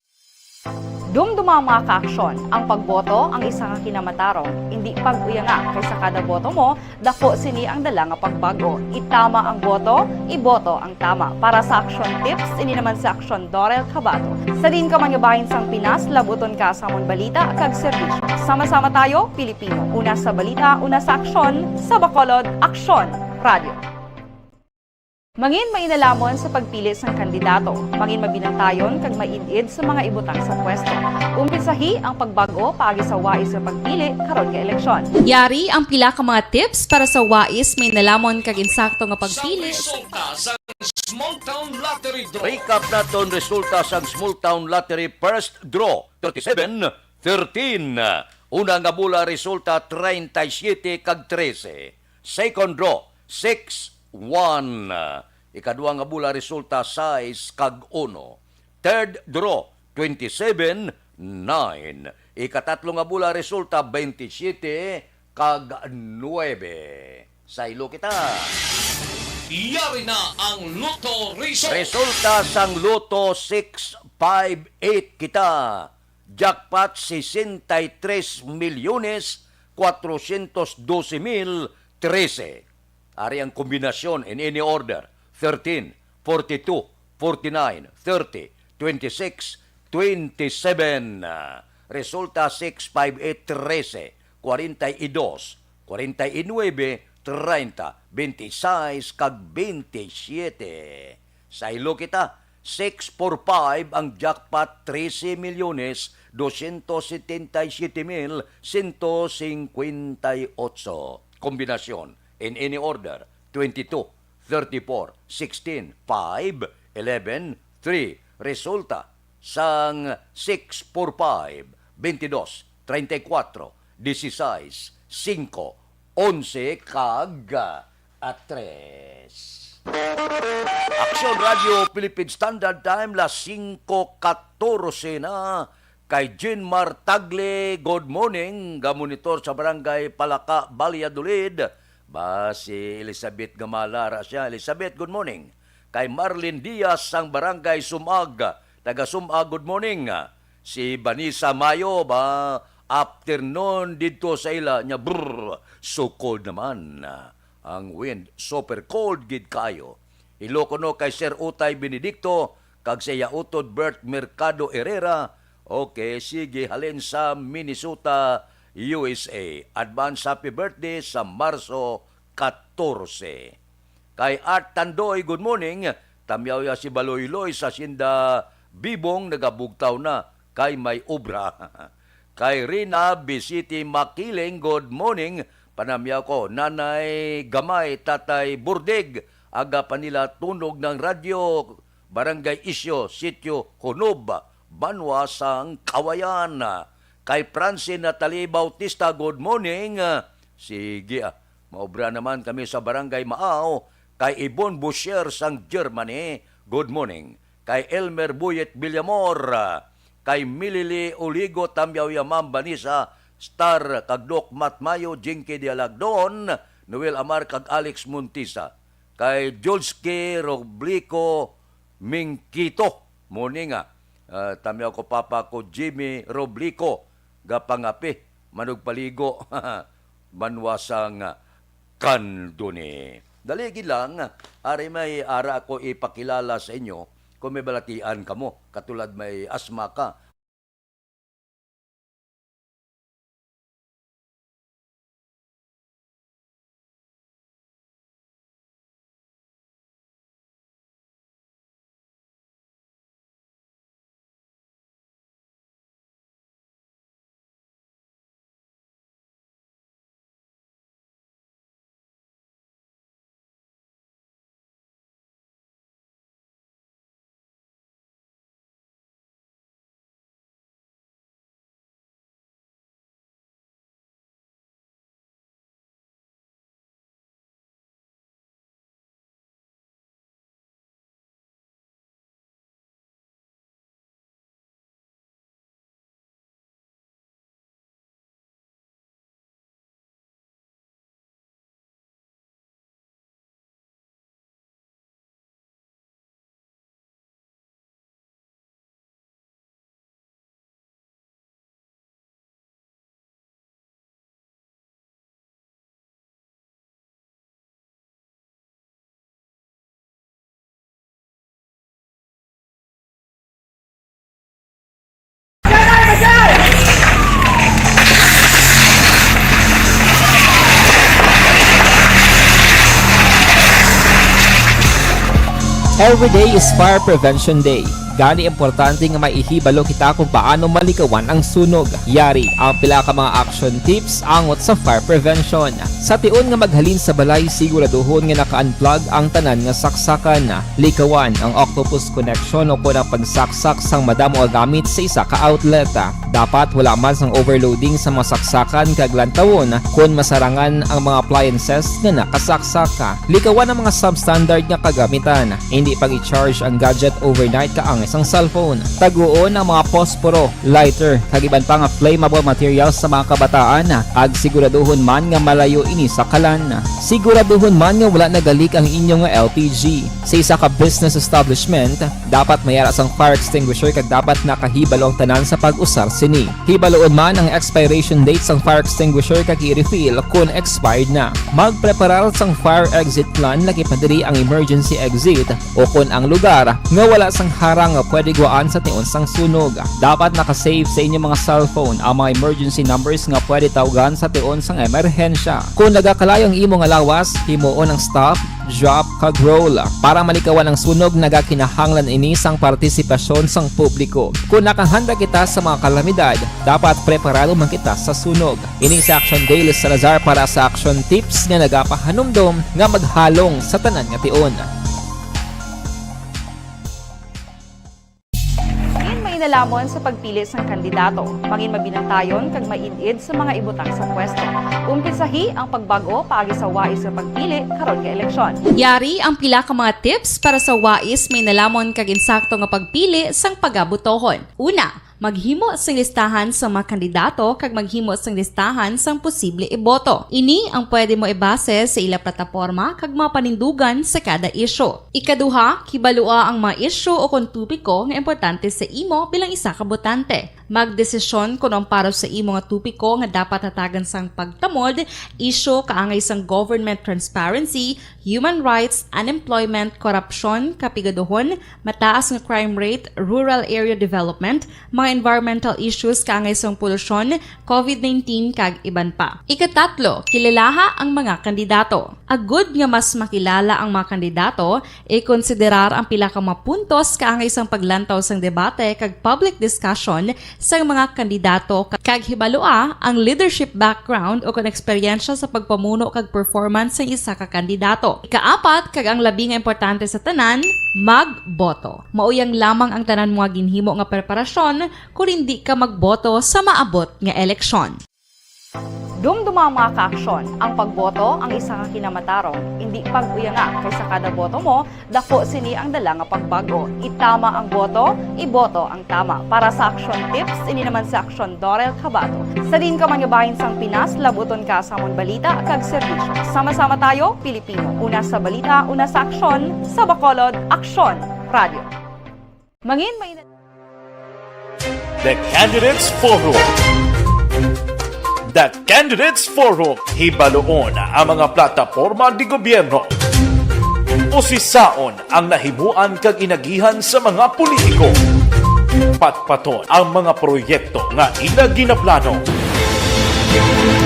Dumduma ang mga kaaksyon. Ang pagboto ang isa ka kinamatarong. Hindi pag-uyanga, kay sa kada boto mo, dako sini ang dala nga pagbag-o. Itama ang boto, iboto ang tama. Para sa action tips, ini naman si Action Dorel Cabato. Sa diin ka man nga bahin sang Pinas, labuton ka sa amon balita kag serbisyo. Sama-sama tayo, Pilipino. Una sa balita, una sa aksyon, sa Bacolod, Aksyon Radio. Mangin mainalamo sa pagpili sang kandidato. Mangin mabinantayon kag maid-id sa mga ibutang sa pwesto. Umpisahi ang pagbag-o paagi sa wais nga pagpili karon nga eleksyon. Yari ang pila ka mga tips para sa wais, mainalamo kag insakto nga pagpili. Sa resulta sa Small Town Lottery Draw. Recap naton resulta sang Small Town Lottery First Draw, thirty-seven thirteen. Una nga bola resulta, treinta y siete kag trese. Second draw, six one. Ikadua nga bola resulta, sais kag uno. Third draw, twenty-seven nine. Ikatatlo nga bola resulta, veintisiete kag nuebe. Saylo kita. Yari na ang Lotto Result. Resulta sang Lotto six five eight kita. Jackpot, sesenta y tres milyones cuatrocientos doce mil trece. Ari ang kombinasyon in any order, thirteen, forty-two, forty-nine, thirty, twenty-six, twenty-seven. Resulta, six five eight trese, cuarenta y dos, cuarenta y nueve, treinta, veintiséis, kag veintisiete. Saylo kita, six four five ang jackpot, trese milyones dosyentos setenta y siete mil sento singkwenta y otso. Kombinasyon, in any order, twenty-two, thirty-four, sixteen, five, eleven, three. Resulta sang six four five, veintidós, treinta y cuatro, dieciséis, cinco, onse, kag, ah, tres. Aksyon Radio Philippine Standard Time, las singko katorse na. Kay Jean Mar Tagle, good morning. Gamonitor sa Barangay Palaka, Valladolid. Ba, si Elizabeth Gamala ra siya. Elizabeth, good morning. Kay Marlene Diaz sang Barangay Sumag, taga Sumag, good morning. Si Vanessa Mayo, ba, afternoon didto sa ila niya, brr, so cold naman. Ang wind, super cold gid kayo. Hello kuno kay Sir Utay Benedicto, kag sa iya utod Bert Mercado Herrera. Okay, sige, halin sa Minnesota, U S A. Advance happy birthday sa Marso katorse. Kay Art Tandoy, good morning. Tamyaw ya si Baloyloy sa Hacienda Bibong, nagabugtaw na kay may obra. Kay Rina Bisiti Makiling, good morning. Panamyaw ko, Nanay Gamay, Tatay Burdig, aga pa nila tunog ng radyo, Barangay Isyo, Sitio Hunob, Banwa sang Kawayan. Kay Francine Natalie Bautista, good morning. Sige, ah, maobra naman kami sa Barangay Maaw. Kay Ibon Boucher sang Germany, good morning. Kay Elmer Buyet Villamor, kay Milili Oligo, Tamyaw ya Ma'am Vanessa Star, kag Doc Matt Mayo, Jinky Dialagdon, Noel Amar, kag Alex Montisa. Kay Jolski Roblico Mingkito, morning, ah. Ah, tamyaw ko papa ko Jimmy Roblico, gapangapi, manugpaligo, banwa sang Candoni. Dali gid lang, ari may ara ako ipakilala sa inyo kung may balatian kamo, katulad may asma ka. Every day is Fire Prevention Day. Gani, importante nga may ihibalo kita kung paano malikawan ang sunog. Yari ang pila ka mga action tips angot sa fire prevention. Sa tion nga maghalin sa balay, siguraduhon nga naka-unplug ang tanan nga saksakan. Likawan ang octopus connection o kon ang pagsaksak sang madamo nga gamit sa isa ka outlet. Dapat wala man sang overloading sa mga saksakan kag lantawon kon masarangan ang mga appliances nga nakasaksak. Likawan ang mga substandard nga kagamitan. Indi pag-i-charge ang gadget overnight kaangay sang cellphone. Taguon ang mga posporo, lighter, kag iban pa nga flammable materials sa mga kabataan, kag siguraduhon man nga malayo ini sa kalan. Siguraduhon man nga wala nagalik ang inyo nga L P G. Sa isa ka business establishment, dapat may ara sang fire extinguisher kag dapat nakahibalo ang tanan sa pag-usar sini. Hibaluon man ang expiration date sang fire extinguisher kag i-refill kon expired na. Magpreparar sang fire exit plan, lakip na diri ang emergency exit o kon ang lugar nga wala sang harang nga pwede gwaan sa tion sang sunog. Dapat naka-save sa inyo mga cellphone ang mga emergency numbers nga pwede tawgan sa tion sang emerhensya. Kon nagakalayo ang imo nga lawas, himuon ang stop, drop, kag roll. Para malikawan ang sunog, nagakinahanglan ini sang partisipasyon sang publiko. Kon nakahanda kita sa mga kalamidad, dapat preparado man kita sa sunog. Ini si Action Daily Salazar para sa Action Tips nga nagapahanumdom nga maghalong sa tanan nga tion. Mangin mainalhamon sa pagpili sang kandidato. Mangin mabinantayon kag maid-id sa mga ibutang sa pwesto. Umpisahi ang pagbag-o paagi sa wais nga pagpili karon nga eleksyon. Yari ang pila ka mga tips para sa wais, mainalhamon kag insakto nga pagpili sang pagabotohon. Una, maghimo sing listahan sa mga kandidato kag maghimo sing listahan sang posible iboto. Ini ang pwede mo ibase sa ila plataporma kag mga panindugan sa kada isyu. Ikaduha, kibalua ang mga isyu o kon topiko nga importante sa imo bilang isa ka botante. Magdesisyon kon ang para sa imo nga topiko nga dapat hatagan sang pagtamod, isyu kaangay sang government transparency, human rights, unemployment, korupsyon, kapigaduhon, mataas nga crime rate, rural area development, mga environmental issues kaangay sang polusyon, covid nineteen, kag iban pa. Ikatatlo, kilalaha ang mga kandidato. Agud nga mas makilala ang mga kandidato, ikonsiderar ang pila ka mga puntos kaangay sang paglantaw sang debate kag public discussion sang mga kandidato, kag hibalua ang leadership background o kon eksperyensya sa pagpamuno kag performance sang isa ka kandidato. Ikaapat, kag ang labi nga importante sa tanan, magboto. Mao yang lamang ang tanan mo nga ginhimo nga preparasyon kon indi ka magboto sa maabot nga eleksyon. Dumduma, mga kaaksyon, ang pagboto ang isa ka kinamatarong, indi pag-uyanga, kay sa kada boto mo, dako sini ang dala nga pagbag-o. Itama ang boto, iboto ang tama. Para sa Action Tips, ini naman si Action Dorel Cabato. Sa diin ka man nga bahin sang Pinas, labuton ka sa amon balita kag serbisyo. Sama-sama tayo, Pilipino. Una sa balita, una sa aksyon, sa Bacolod, Aksyon Radio. Mangin mainat. The Candidates Forum. The Candidates Forum. Hibaluon ang mga plataporma ni gobyerno. Usisaon ang nahimuan kag inagihan sa mga politiko. Patpaton ang mga proyekto nga ila ginaplano.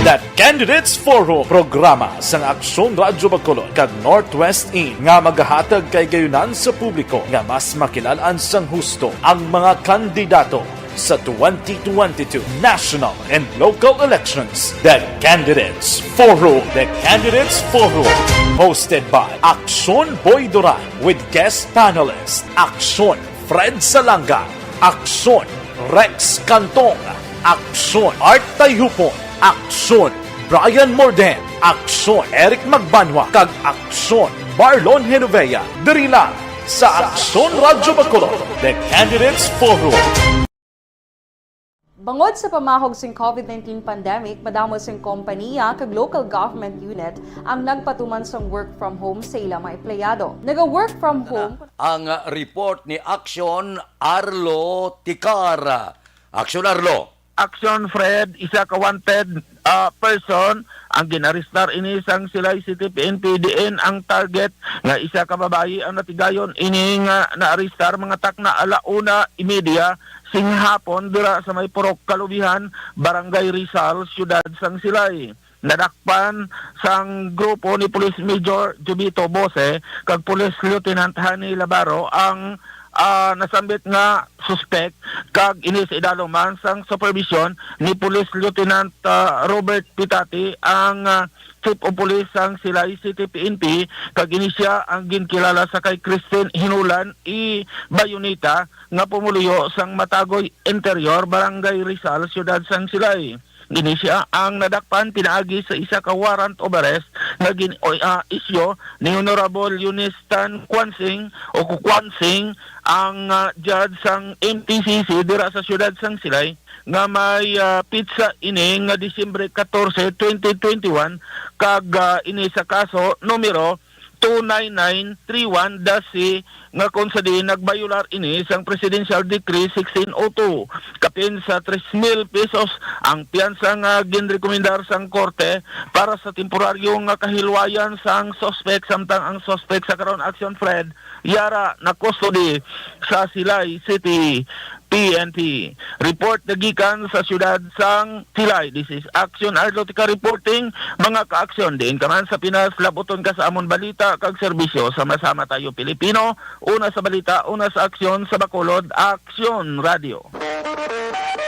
The Candidates Forum, programa sang Aksyon Radyo Bacolod kag Northwest In nga magahatag kay gayunan sa publiko nga mas makilal-an sang husto ang mga kandidato sa twenty twenty-two national and local elections. The Candidates Forum. The Candidates Forum. Hosted by Aksyon Boy Duran with guest panelist Aksyon Fred Salanga, Aksyon Rex Cantong, Aksyon Art Tayhupon, Aksyon Brian Morden, Aksyon Eric Magbanwa, kag Aksyon Marlon Genovea. Diri lang sa Aksyon Radyo Bacolod, The Candidates Forum. Bangod sa pamahog sing covid nineteen pandemic, madamo sing kompaniya kag local government unit ang nagpatuman sang work from home sa ila mga empleyado. Naga-work from home. Ang report ni Aksyon Arlo Ticar. Aksyon Arlo. Action Fred, isa ka wanted, ah, person ang ginarestar ini sang Silay City P N P, diin ang target nga isa ka babayi ang natigayon ini nga naarestar mga takna ala una imedya sing hapon dira sa may Purok Kalubihan, Barangay Rizal, Siyudad sang Silay. Nadakpan sang grupo ni Police Major Jubito Bose kag Police Lieutenant Honey Labaro ang, ah, nasambit nga suspek, kag ini sa idalom man sang supervision ni Police Lieutenant, ah, Robert Pitati ang, ah, Chief of Police sang Silay City P N P, kag ini sia ang ginkilala sa kay Christine Hinulan E. Bayonita nga pumuluyo sang Matagoy Interior, Barangay Rizal, Siyudad sang Silay. Ini sia ang nadakpan pinaagi sa isa ka warrant of arrest nga gin-, o, ah, isyu ni Honorable Eunice Tan Quansing o Kuquansing, ang, ah, judge sang M T C C dira sa siyudad sang Silay, nga may, ah, pitsa ini nga Disyembre katorse, twenty twenty-one, kag, ah, ini sa kaso numero two nine nine three one dash C, nga kung sa diin nagbayular ini sang Presidential Decree sixteen oh two, kapin sa tres mil pesos ang piyansa nga ginrekomendar sang korte para sa temporaryo nga kahilwayan sang suspek, samtang ang suspek sa karon, Action Fred, yara na custody sa Silay City P N P. Report na gikan sa siyudad sang Silay. This is Action Arlotica reporting. Mga ka-aksyon, diin ka man sa Pinas, labuton ka sa amon balita kag serbisyo. Sama-sama tayo, Pilipino. Una sa balita, una sa aksyon, sa Bacolod, Aksyon Radio.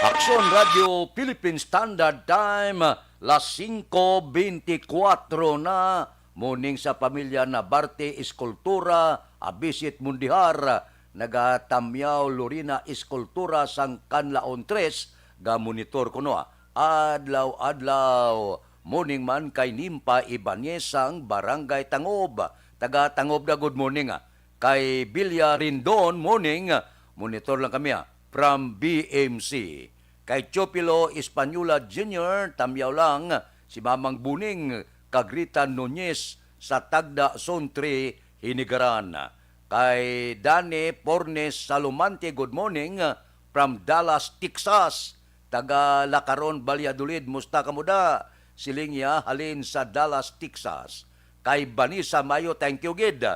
Aksyon Radio Philippine Standard Time, las singko bentikwatro na. Morning sa pamilya Nabarte Escultura, Abisit Mundihar, naga Tamyaw Lorena Escultura sang Kanlaon Tres, ga monitor kuno, ah, adlaw-adlaw. Morning man kay Nimpa Ibanez sang Barangay Tangob. Taga Tangob na, good morning, ah. Kay Bilya Rindon, morning. Monitor lang kami, ah, from B M C. Kay Teofilo Española Junior, tamyaw lang, si Mamang Buning, kag Rita Nunez sa Tagda, Zone three, Hinigaran. Kay Dani Pornes Salumante, good morning, from Dallas, Texas. Taga Lacaron, Valladolid, musta kamo da? Siling niya, halin sa Dallas, Texas. Kay Vanessa Mayo, thank you gid.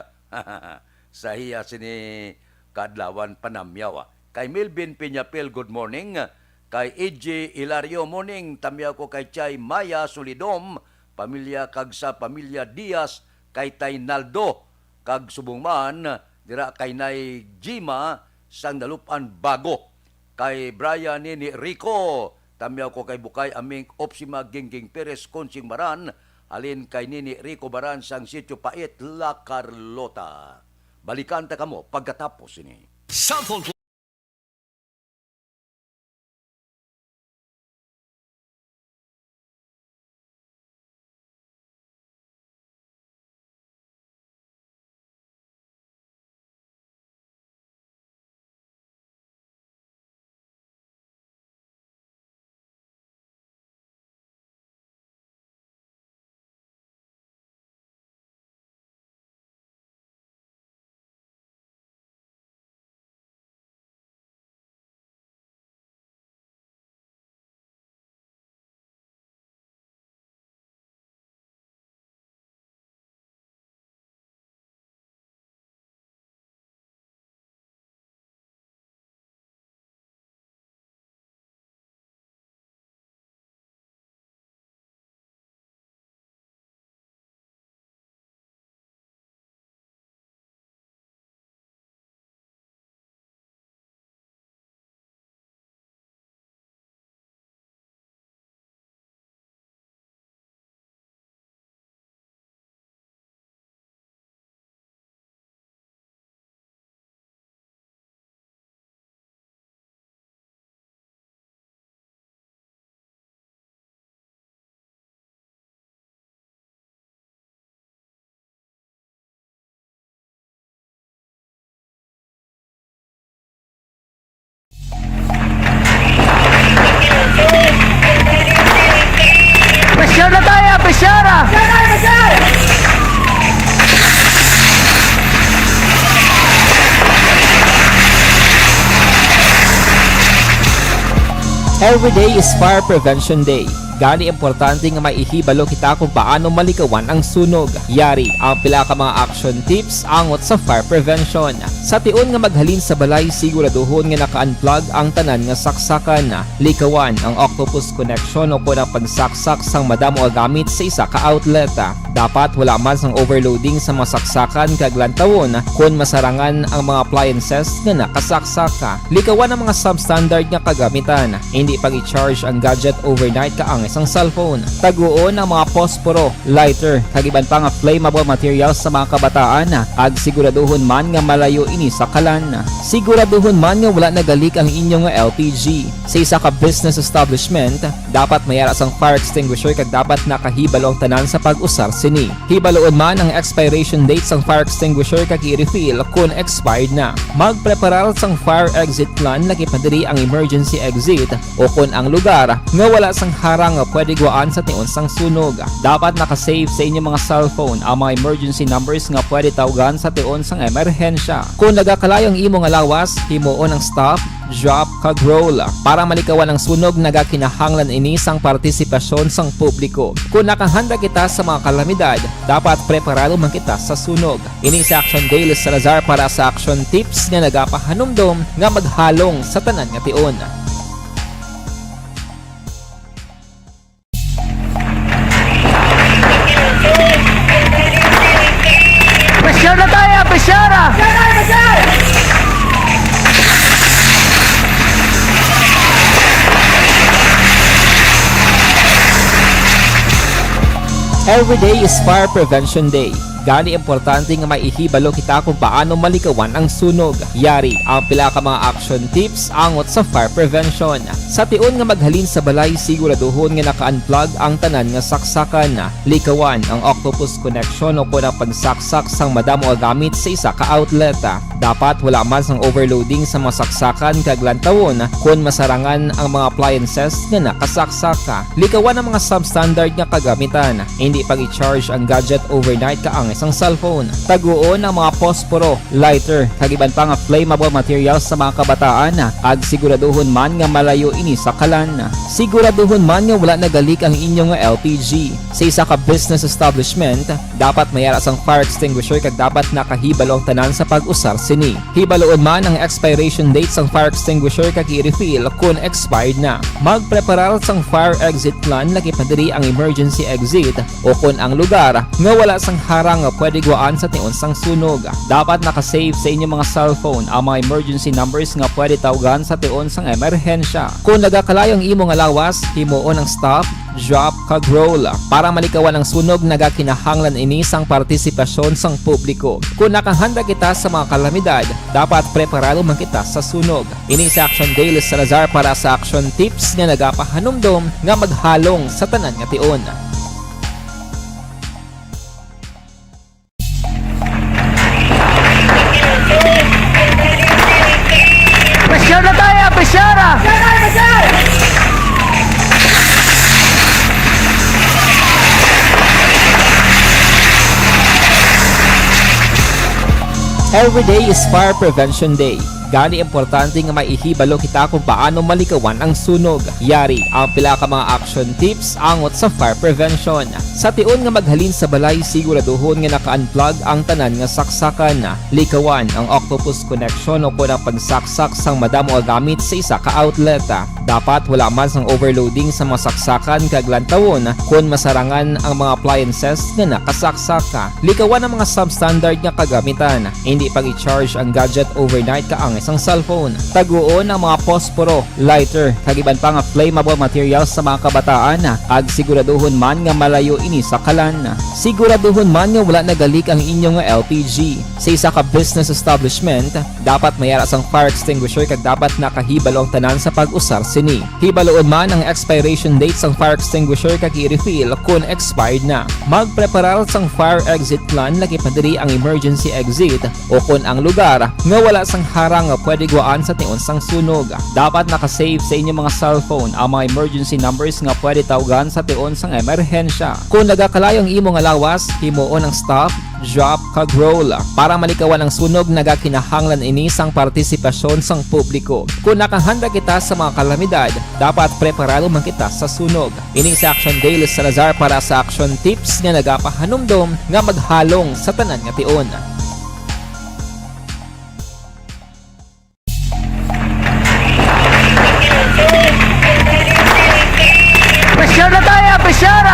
Sa iya sini kaadlawan panamyaw, ah. Kay Melvin Peñapil, good morning. Kay E J Hilario, morning. Tamyaw ko kay Chay Maya Solidom, pamilya kag sa pamilya Diaz, kay Taynaldo, kag subong man dira kay Nay Jima sang Dalupan Bago. Kay Brian Nini Rico, tamyaw ko kay Bukay Aming Opsima Gingging Perez Conching Baran, halin kay Nini Rico Baran sang Sitio Pait, La Carlota. Balikan ta kamo pagkatapos sini. Sample Every day is Fire Prevention Day. Gani, importante nga may ihibalo kita kung paano malikawan ang sunog. Yari ang pila ka mga action tips angot sa fire prevention. Sa tion nga maghalin sa balay, siguraduhon nga naka-unplug ang tanan nga saksakan. Likawan ang octopus connection o kon ang pagsaksak sang madamo nga gamit sa isa ka outlet. Dapat wala man sang overloading sa mga saksakan kag lantawon kon masarangan ang mga appliances nga nakasaksak. Likawan ang mga substandard nga kagamitan. Hindi pag-i-charge ang gadget overnight kaangay sang cellphone. Taguon ang mga posporo, lighter, kag iban pa nga flammable materials sa mga kabataan, kag siguraduhon man nga malayo ini sa kalan. Siguraduhon man nga wala nagalik ang inyo nga L P G. Sa isa ka business establishment, dapat may ara sang fire extinguisher kag dapat nakahibalo ang tanan sa pag-usar sini. Hibaluon man ang expiration date sang fire extinguisher kag i-refill kon expired na. Magpreparar sang fire exit plan, lakip na diri ang emergency exit o kon ang lugar nga wala sang harang nga pwede gwaan sa tion sang sunog. Dapat naka-save sa inyo mga cellphone ang mga emergency numbers nga pwede tawgan sa tion sang emerhensya. Kon nagakalayo ang imo nga lawas, himuon ang stop, drop, kag roll. Para malikawan ang sunog, nagakinahanglan ini sang partisipasyon sang publiko. Kon nakahanda kita sa mga kalamidad, dapat preparado man kita sa sunog. Ini si Action Dale Salazar para sa Action Tips nga nagapahanumdom nga maghalong sa tanan nga tion. Pressure na tayo, pressure! Every day is Fire Prevention Day. Gani, importante nga may ihibalo kita kung paano malikawan ang sunog. Yari ang pila ka mga action tips angot sa fire prevention. Sa tion nga maghalin sa balay, siguraduhon nga naka-unplug ang tanan nga saksakan. Likawan ang octopus connection o kon ang pagsaksak sang madamo nga gamit sa isa ka outlet. Dapat wala man sang overloading sa mga saksakan kag lantawon kon masarangan ang mga appliances nga nakasaksak. Likawan ang mga substandard nga kagamitan. Hindi pag-i-charge ang gadget overnight kaangay sang cellphone. Taguon ang mga posporo, lighter, kag iban pa nga flammable materials sa mga kabataan, kag siguraduhon man nga malayo ini sa kalan. Siguraduhon man nga wala nagalik ang inyo nga L P G. Sa isa ka business establishment, dapat may ara sang fire extinguisher kag dapat nakahibalo ang tanan sa pag-usar sini. Hibaluon man ang expiration date sang fire extinguisher kag i-refill kon expired na. Magpreparar sang fire exit plan, lakip na diri ang emergency exit o kon ang lugar nga wala sang harang nga pwede gwaan sa tion sang sunog. Dapat naka-save sa inyo mga cellphone ang mga emergency numbers nga pwede tawgan sa tion sang emerhensya. Kon nagakalayo ang imo nga lawas, himuon ang stop, drop, kag roll. Para malikawan ang sunog, nagakinahanglan ini sang partisipasyon sang publiko. Kon nakahanda kita sa mga kalamidad, dapat preparado man kita sa sunog. Ini si Action Dale Salazar para sa Action Tips nga nagapahanumdom nga maghalong sa tanan nga tion. Pressure na tayo, pressure! Every day is Fire Prevention Day. Gani, importante nga may ihibalo kita kung paano malikawan ang sunog. Yari ang pila ka mga action tips angot sa fire prevention. Sa tion nga maghalin sa balay, siguraduhon nga naka-unplug ang tanan nga saksakan. Likawan ang octopus connection o kon ang pagsaksak sang madamo nga gamit sa isa ka outlet. Dapat wala man sang overloading sa mga saksakan kag lantawon kon masarangan ang mga appliances nga nakasaksak. Likawan ang mga substandard nga kagamitan. Hindi pag-i-charge ang gadget overnight kaangay sang cellphone. Taguon ang mga posporo, lighter, kag iban pa nga flammable materials sa mga kabataan, kag siguraduhon man nga malayo ini sa kalan. Siguraduhon man nga wala nagalik ang inyo nga L P G. Sa isa ka business establishment, dapat may ara sang fire extinguisher kag dapat nakahibalo ang tanan sa pag-usar sini. Hibaluon man ang expiration date sang fire extinguisher kag i-refill kon expired na. Magpreparar sang fire exit plan, lakip na diri ang emergency exit o kon ang lugar nga wala sang harang nga pwede guwaan sa tion sang sunog. Dapat naka-save sa inyo mga cellphone ang mga emergency numbers nga pwede tawgan sa tion sang emerhensya. Kung nagakalayo ang imo nga lawas, himuon ang stop, drop, kag roll. Para malikawan ang sunog, nagakinahanglan ini sang partisipasyon sang publiko. Kung nakahanda kita sa mga kalamidad, dapat preparado man kita sa sunog. Ini si Action Dale Salazar para sa Action Tips nga nagapahanumdom nga maghalong sa tanan nga tion. Pressure na tayo, pressure!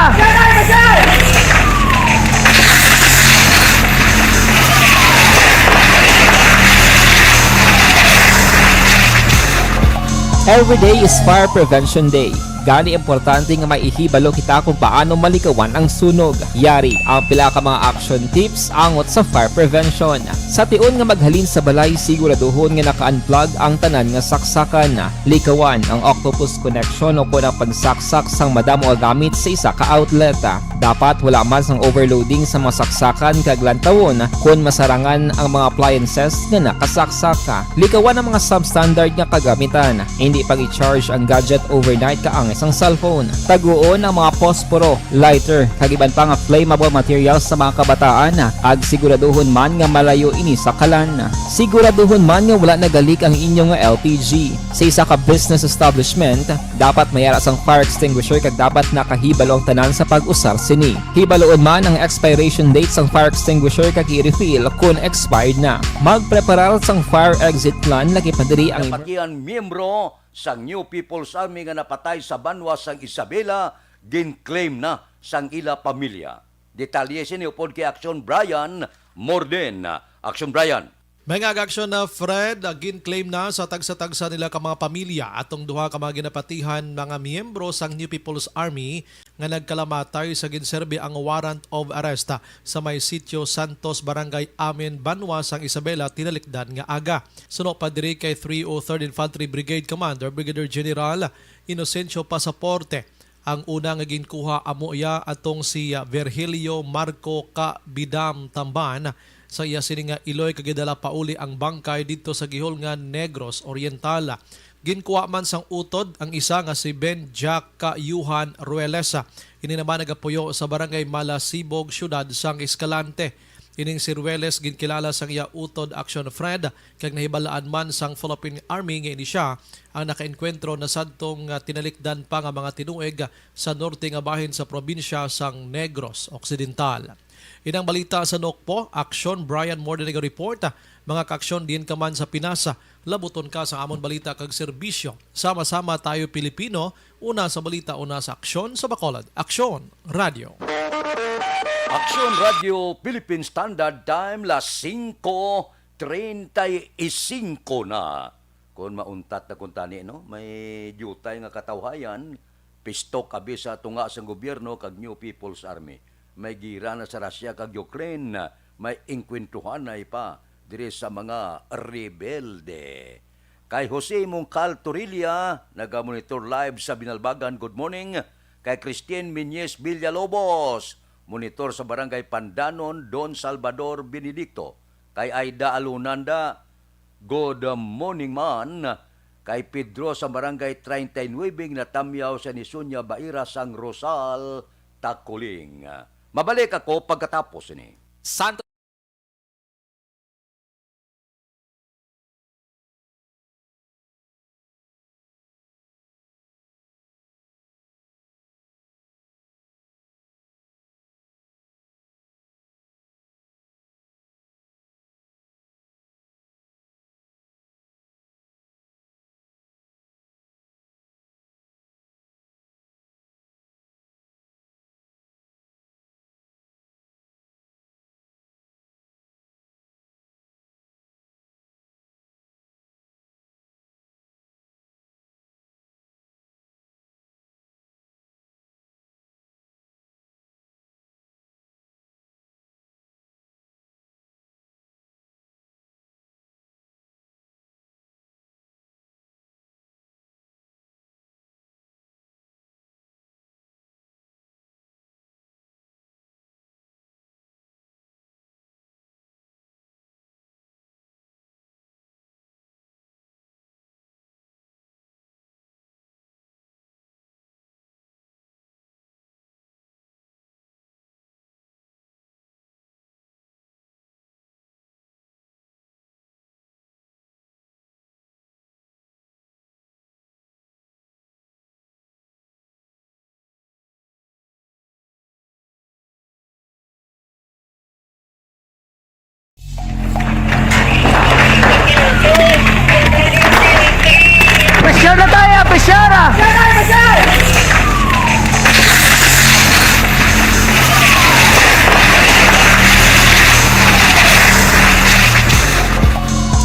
Every day is Fire Prevention Day. Gani, importante nga may ihibalo kita kung paano malikawan ang sunog. Yari ang pila ka mga action tips angot sa fire prevention. Sa tion nga maghalin sa balay, siguraduhon nga naka-unplug ang tanan nga saksakan. Likawan ang octopus connection o kon ang pagsaksak sang madamo nga gamit sa isa ka outlet. Dapat wala man sang overloading sa mga saksakan kag lantawon kon masarangan ang mga appliances nga nakasaksak. Likawan ang mga substandard nga kagamitan. Indi pag-i-charge ang gadget overnight kaangay sang cellphone. Taguon ang mga posporo, lighter, kag iban pa nga flammable materials sa mga kabataan, kag siguraduhon man nga malayo ini sa kalan. Siguraduhon man nga wala nagalik ang inyo nga L P G. Sa isa ka business establishment, dapat may ara sang fire extinguisher kag dapat nakahibalo ang tanan sa pag-usar sini. Hibaluon man ang expiration date sang fire extinguisher kag i-refill kon expired na. Magpreparar sang fire exit plan, lakip na diri ang Napagian miyembro sang New People's Army nga napatay sa banwa sang Isabela, gin-claim na sang ila pamilya. Detalye sini upod kay Action Brian Morden. Action Brian. May nga aksyon na Fred, ah, gin-claim na sa tagsa-tagsa nila ka mga pamilya atong duha ka mga ginapatihan mga miyembro sang New People's Army nga nagkalamatay sa ginserbi ang warrant of arrest, ah, sa may Sitio Santos, Barangay Amin, banwa sang Isabela, tinalikdan nga aga. Suno pa diri kay three oh third Infantry Brigade Commander Brigadier General Inocencio Pasaporte. Ang una nga ginkuha amo iya atong si, ah, Virgilio Marco Kabidam Tamban. Sa iya sini nga iloy kag gidala pauli ang bangkay didto sa Guihulngan, Negros Oriental. Ginkuha man sang utod ang isa nga si Ben Jack Yuhan Rueles. Ini naman nagapuyo sa Barangay Malasibog, siyudad sang Escalante. Ining si Rueles ginkilala sang iya utod, Action Fred, kag nahibalaan man sang Philippine Army nga ini sia ang nakaengkwentro na sadtong, ah, tinalikdan pa nga mga tinuig sa norte nga bahin sa probinsya sang Negros Occidental. Inang balita sa Nokpo, Aksyon, Brian Morden nag-report. Mga kaaksyon, diin ka man sa Pinas, labuton ka sa amon balita kag serbisyo. Sama-sama tayo, Pilipino, una sa balita, una sa aksyon sa Bacolod. Aksyon Radio. Aksyon Radio Philippine Standard Time, las singko treinta y cinco na. Kon mauntat na kuntani, no? May diutay nga katawhayan, pistok abi sa tunga sang gobyerno kag New People's Army. May gira na sa Russia kag Ukraine, may engkwentruhanay pa diri sa mga rebelde. Kay Jose Mungkal Torilla, naga-monitor live sa Binalbagan, good morning. Kay Christine Miñez Villalobos, monitor sa Barangay Pandanon, Don Salvador Benedicto. Kay Aida Alunanda, good morning man. Kay Pedro sa Barangay treinta y nueve, natamyaw sa Nisunya, Baira, San Rosal, Taculing. Mabalik ako pagkatapos ini. Santo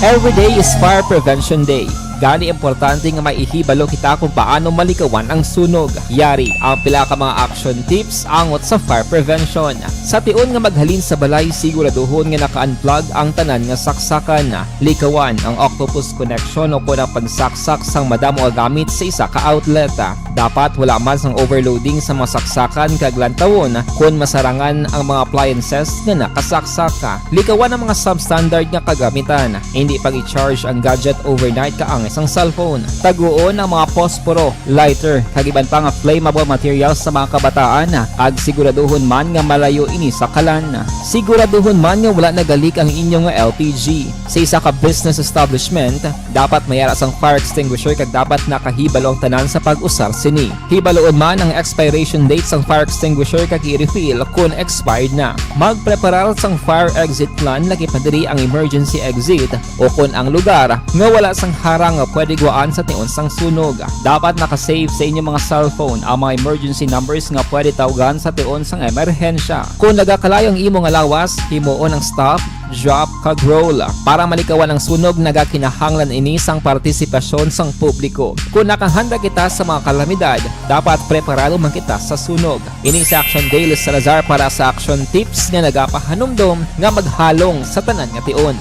Every day is Fire Prevention Day. Gani, importante nga may ihibalo kita kung paano malikawan ang sunog. Yari ang pila ka mga action tips angot sa fire prevention. Sa tion nga maghalin sa balay, siguraduhon nga naka-unplug ang tanan nga saksakan. Likawan ang octopus connection o kon ang pagsaksak sang madamo nga gamit sa isa ka outlet. Dapat wala man sang overloading sa mga saksakan kag lantawon kon masarangan ang mga appliances nga nakasaksak. Likawan ang mga substandard nga kagamitan. Hindi pag-i-charge ang gadget overnight kaangay sang cellphone. Taguon ang mga posporo, lighter, kag iban pa nga flammable materials sa mga kabataan, kag siguraduhon man nga malayo ini sa kalan. Siguraduhon man nga wala nagalik ang inyo nga L P G. Sa isa ka business establishment, dapat may ara sang fire extinguisher kag dapat nakahibalo ang tanan sa pag-usar sini. Hibaluon man ang expiration date sang fire extinguisher kag i-refill kon expired na. Magpreparar sang fire exit plan, lakip na diri ang emergency exit, o kon ang lugar nga wala sang harang nga pwede gwaan sa tion sang sunog. Dapat naka-save sa inyo mga cellphone ang mga emergency numbers nga pwede tawgan sa tion sang emerhensya. Kung nagakalayo ang imo nga lawas, himuon ang stop, drop, kag roll. Para malikawan ang sunog, nagakinahanglan ini sang partisipasyon sang publiko. Kung nakahanda kita sa mga kalamidad, dapat preparado man kita sa sunog. Ini si Action Dale Salazar para sa Action Tips nga nagapahanumdom nga maghalong sa tanan nga tion.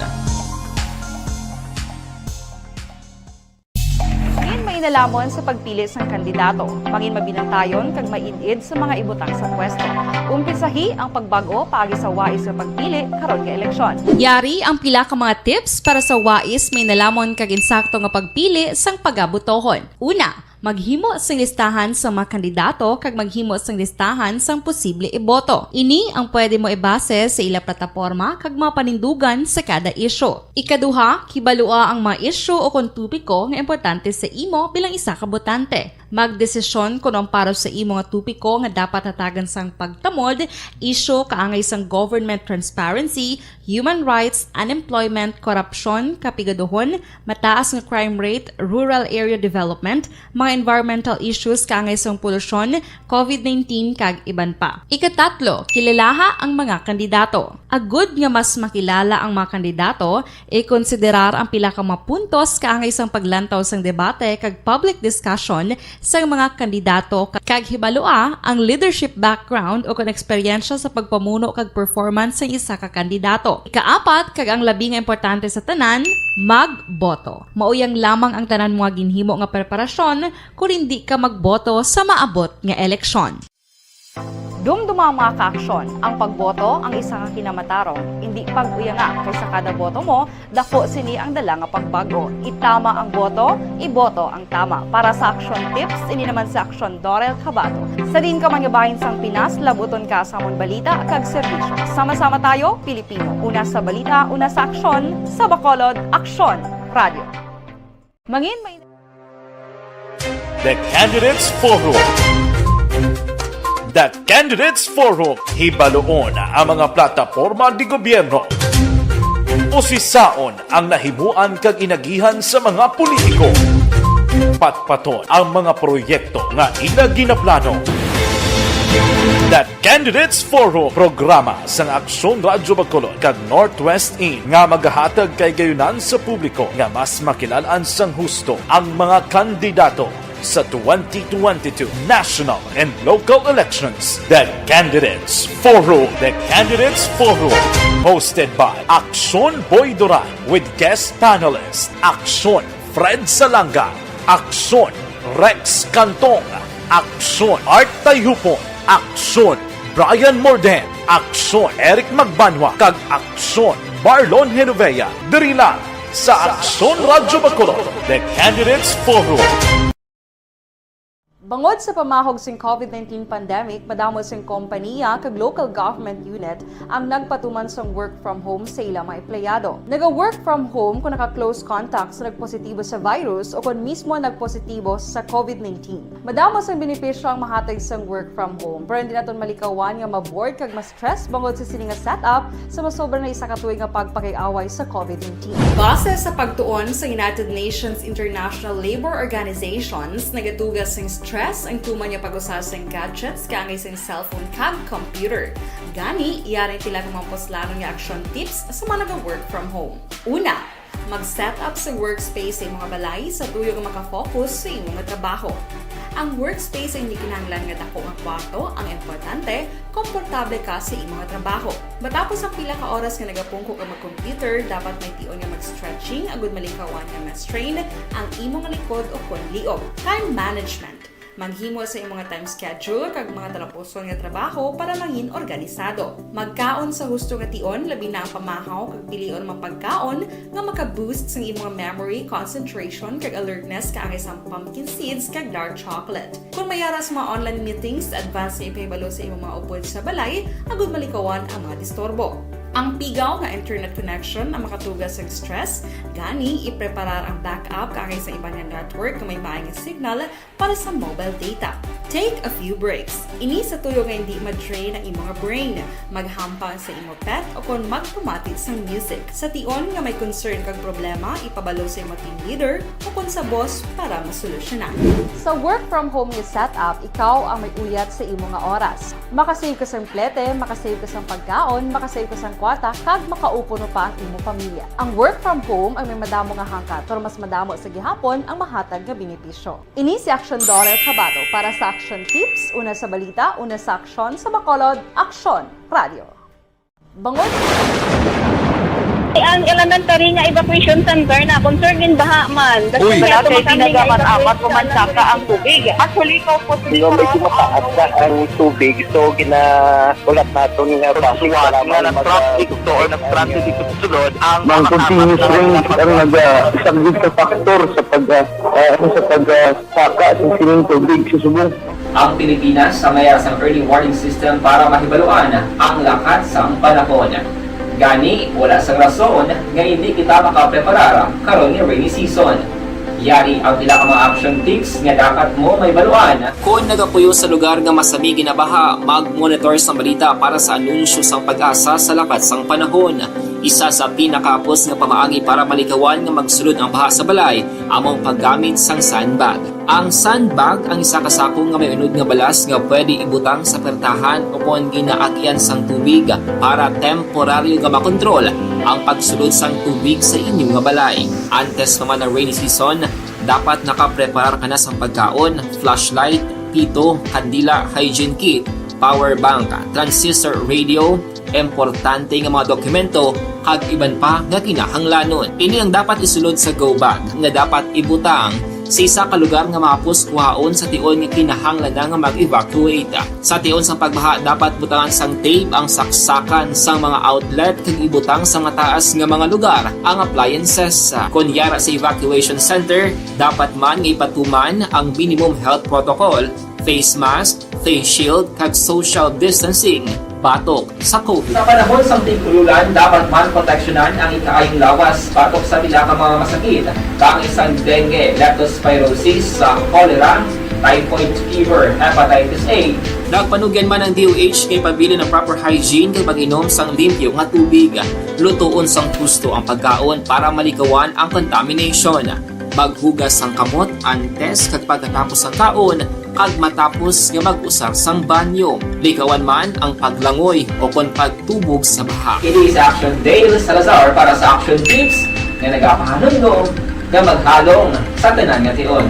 Mangin mainalamon sa pagpili sang kandidato. Mangin mabinantayon kag maid-id sa mga ibutang sa pwesto. Umpisahi ang pagbag-o paagi sa wais nga pagpili karon nga eleksyon. Yari ang pila ka mga tips para sa wais, mainalamon kag insakto nga pagpili sang pagabotohon. Una, maghimo sing listahan sa mga kandidato kag maghimo sing listahan sang posible iboto. Ini ang pwede mo ibase sa ila plataporma kag mga panindugan sa kada isyu. Ikaduha, kibalua ang mga isyu o kon topiko nga importante sa imo bilang isa ka botante. Magdesisyon kon ang para sa imo nga topiko nga dapat hatagan sang pagtamod, isyu kaangay sang government transparency, human rights, unemployment, korupsyon, kapigaduhon, mataas nga crime rate, rural area development, mga environmental issues kaangay sang polusyon, covid nineteen, kag iban pa. Ikatatlo, kilalaha ang mga kandidato. Agud nga mas makilala ang mga kandidato, ikonsiderar ang pila ka mga puntos kaangay sang paglantaw sang debate kag public discussion sang mga kandidato, ka-, kag hibalua ang leadership background o kon eksperyensya sa pagpamuno kag performance sang isa ka kandidato. Ikaapat, kag ang labi nga importante sa tanan, magboto. Mao yang lamang ang tanan mo nga ginhimo nga preparasyon kon indi ka magboto sa maabot nga eleksyon. Dumduma ang mga kaaksyon. Ang pagboto ang isa ka kinamatarong. Indi pag-uyanga, kay sa kada boto mo, dako sini ang dala nga pagbag-o. Itama ang boto, iboto ang tama. Para sa Action Tips, ini naman si Action Dorel Cabato. Sa diin ka man nga bahin sang Pinas, labuton ka sa amon balita kag serbisyo. Sama-sama tayo, Pilipino. Una sa balita, una sa aksyon, sa Bacolod, Aksyon Radio. Mangin may The Candidates Forum. The Candidates Forum, hibaluon ang mga plataporma di gobyerno. Usisaon ang nahimuan kag inagihan sa mga politiko. Patpaton ang mga proyekto nga ila ginaplano. The Candidates Forum, programa sang Aksyon Radyo Bacolod kag Northwest In nga magahatag kay gayunan sa publiko nga mas makilalaan sang husto ang mga kandidato sa twenty twenty-two national and local elections. The Candidates Forum. The Candidates Forum, hosted by Aksyon Boy Duran with guest panelist Aksyon Fred Salanga, Aksyon Rex Cantong, Aksyon Art Tayhupon, Aksyon Brian Morden, Aksyon Eric Magbanwa, kag Aksyon Marlon Genovea, diri lang sa Aksyon Radyo Bacolod, The Candidates Forum. Bangod sa pamahog sing covid nineteen pandemic, madamo sing kompaniya kag local government unit ang nagpatuman sang work from home sa ila mga empleyado. Naga-work from home kon naka-close contact sa nagpositibo sa virus o kon mismo nagpositibo sa covid nineteen. Madamo sang benepisyo ang mahatag sang work from home, pero hindi naton malikawan nga ma-bored kag ma-stress bangod sa sini nga setup sa masobra na isa ka tuig nga pagpakig-away sa covid nineteen. Base sa pagtuon sa United Nations International Labour Organizations, nagatuga sing stress ang tuman nga pag-usa sing gadgets kaangay sing cellphone kag computer. Gani, yari ang pila ka mga puslanon nga action tips sa mga naga-work from home. Una, Mag-set up sa workspace sa imong balay sa tuyo nga makafocus sa imong trabaho. Ang workspace ang hindi kinahanglan nga dako nga kwarto, ang importante, komportable ka sa imong trabaho. Matapos ang pila ka oras nga nagapungko ka mag-computer, dapat may tion nga mag-stretching agud malikawan nga ma-strain ang imong likod o kon liog. Time management. Maghimo sa imong time schedule kag mga talapuson nga trabaho para mangin organisado. Magkaon sa husto nga tion, labi na ang pamahaw kag pilion mga pagkaon nga maka-boost sang imong memory, concentration, kag alertness kaangay sang pumpkin seeds kag dark chocolate. Kung may ara sa mga online meetings, advance nga ipahibalo sa imong mga upod sa balay agud malikawan ang mga disturbo. Ang pigaw nga internet connection ang makatuga sa stress, gani ipreparar ang backup kaangay sa iban nga network nga may maayong signal para sa mobile data. Take a few breaks. Ini sa tuyo nga hindi ma-drain ang imong brain. Maghampang sa imo pet o kon magpamati sang music. Sa tion nga may concern kag problema, ipabalo sa imo team leader o kon sa boss para masolusyonan. Sa work from home nga setup, ikaw ang may uyat sa imo nga oras. Makasave ka sang plete, makasave ka sang pagkaon, makasave ka sang kwarta, kag makaupo no pa ang imo pamilya. Ang work from home ang may madamo nga hangkat, pero mas madamo sa gihapon ang mahatag nga benepisyo. Ini si Action Dollar Kabato para sa Action Tips, una sa balita, una sa aksyon, sa Bacolod, Aksyon Radio. Bangod. Ang elementary nga evacuation center na concern in baha man. Uy. Wala kay ginagamit amat ko man saka ang tubig. Actually, ikaw po, hindi ko mataas na ang tubig. So, gina-, ulat naton nga traffic, nga nag-traffic to or nag-transit dito sa sulod, ang mga continuous rain ang nag-, ah, isang big factor sa pag, ah, ah, ano, sa pag, ah, saka sa sining tubig sa subong. Ang Pilipinas sa may sang early warning system para mahibaluan ang lakat sang panahon. Gani, wala sang rason nga hindi kita makapreparar karon nga rainy season. Yari ang pila ka mga action tips nga dapat mo mahibaluan. Kon nagapuyo sa lugar nga masami ginabaha, mag-monitor sa balita para sa anunsyo sang PAGASA sa lakat sang panahon. Isa sa pinakahapos nga pamaagi para malikawan nga magsulod ang baha sa balay amo ang paggamit sang sandbag. Ang sandbag ang isa ka sako nga may unod nga balas nga pwede ibutang sa pertahan o kon ginaagian sang tubig para temporaryo nga makontrol ang pagsulod sang tubig sa inyo nga balay. Antes pa man ang rainy season, dapat nakapreparar ka na sang pagkaon, flashlight, pito, kandila, hygiene kit, power bank, transistor radio, importante nga mga dokumento, kag iban pa nga kinahanglanon. Ini ang dapat isulod sa go bag nga dapat ibutang sa isa ka lugar nga mahapos kuhaon sa tion nga kinahanglan na nga mag-evacuate. Sa tion sang pagbaha, dapat butangan sang tape ang saksakan sang mga outlet kag ibutang sa mataas nga mga lugar ang appliances. Kon yara sa evacuation center, dapat man nga ipatuman ang minimum health protocol, face mask, face shield, kag social distancing batok sa COVID. Sa panahon sang tig-ululan, dapat man proteksyonan ang ikaayong lawas batok sa pila ka mga masakit, kaangay sang dengue, leptospirosis, sa cholera, typhoid fever, hepatitis A. Nagpanugyan man ang D O H nga ipabilin ang proper hygiene kag pag-inom sang limpyo nga tubig. Lutoon sang husto ang pagkaon para malikawan ang contamination. Maghugas sang kamot antes kag pagkatapos sang kaon, kag matapos nga mag-usar sang banyo. Likawan man ang paglangoy o kon pagtubog sa baha. Ini si Action Dale Salazar para sa Action Tips nga nagapahanumdom nga maghalong sa tanan nga tion.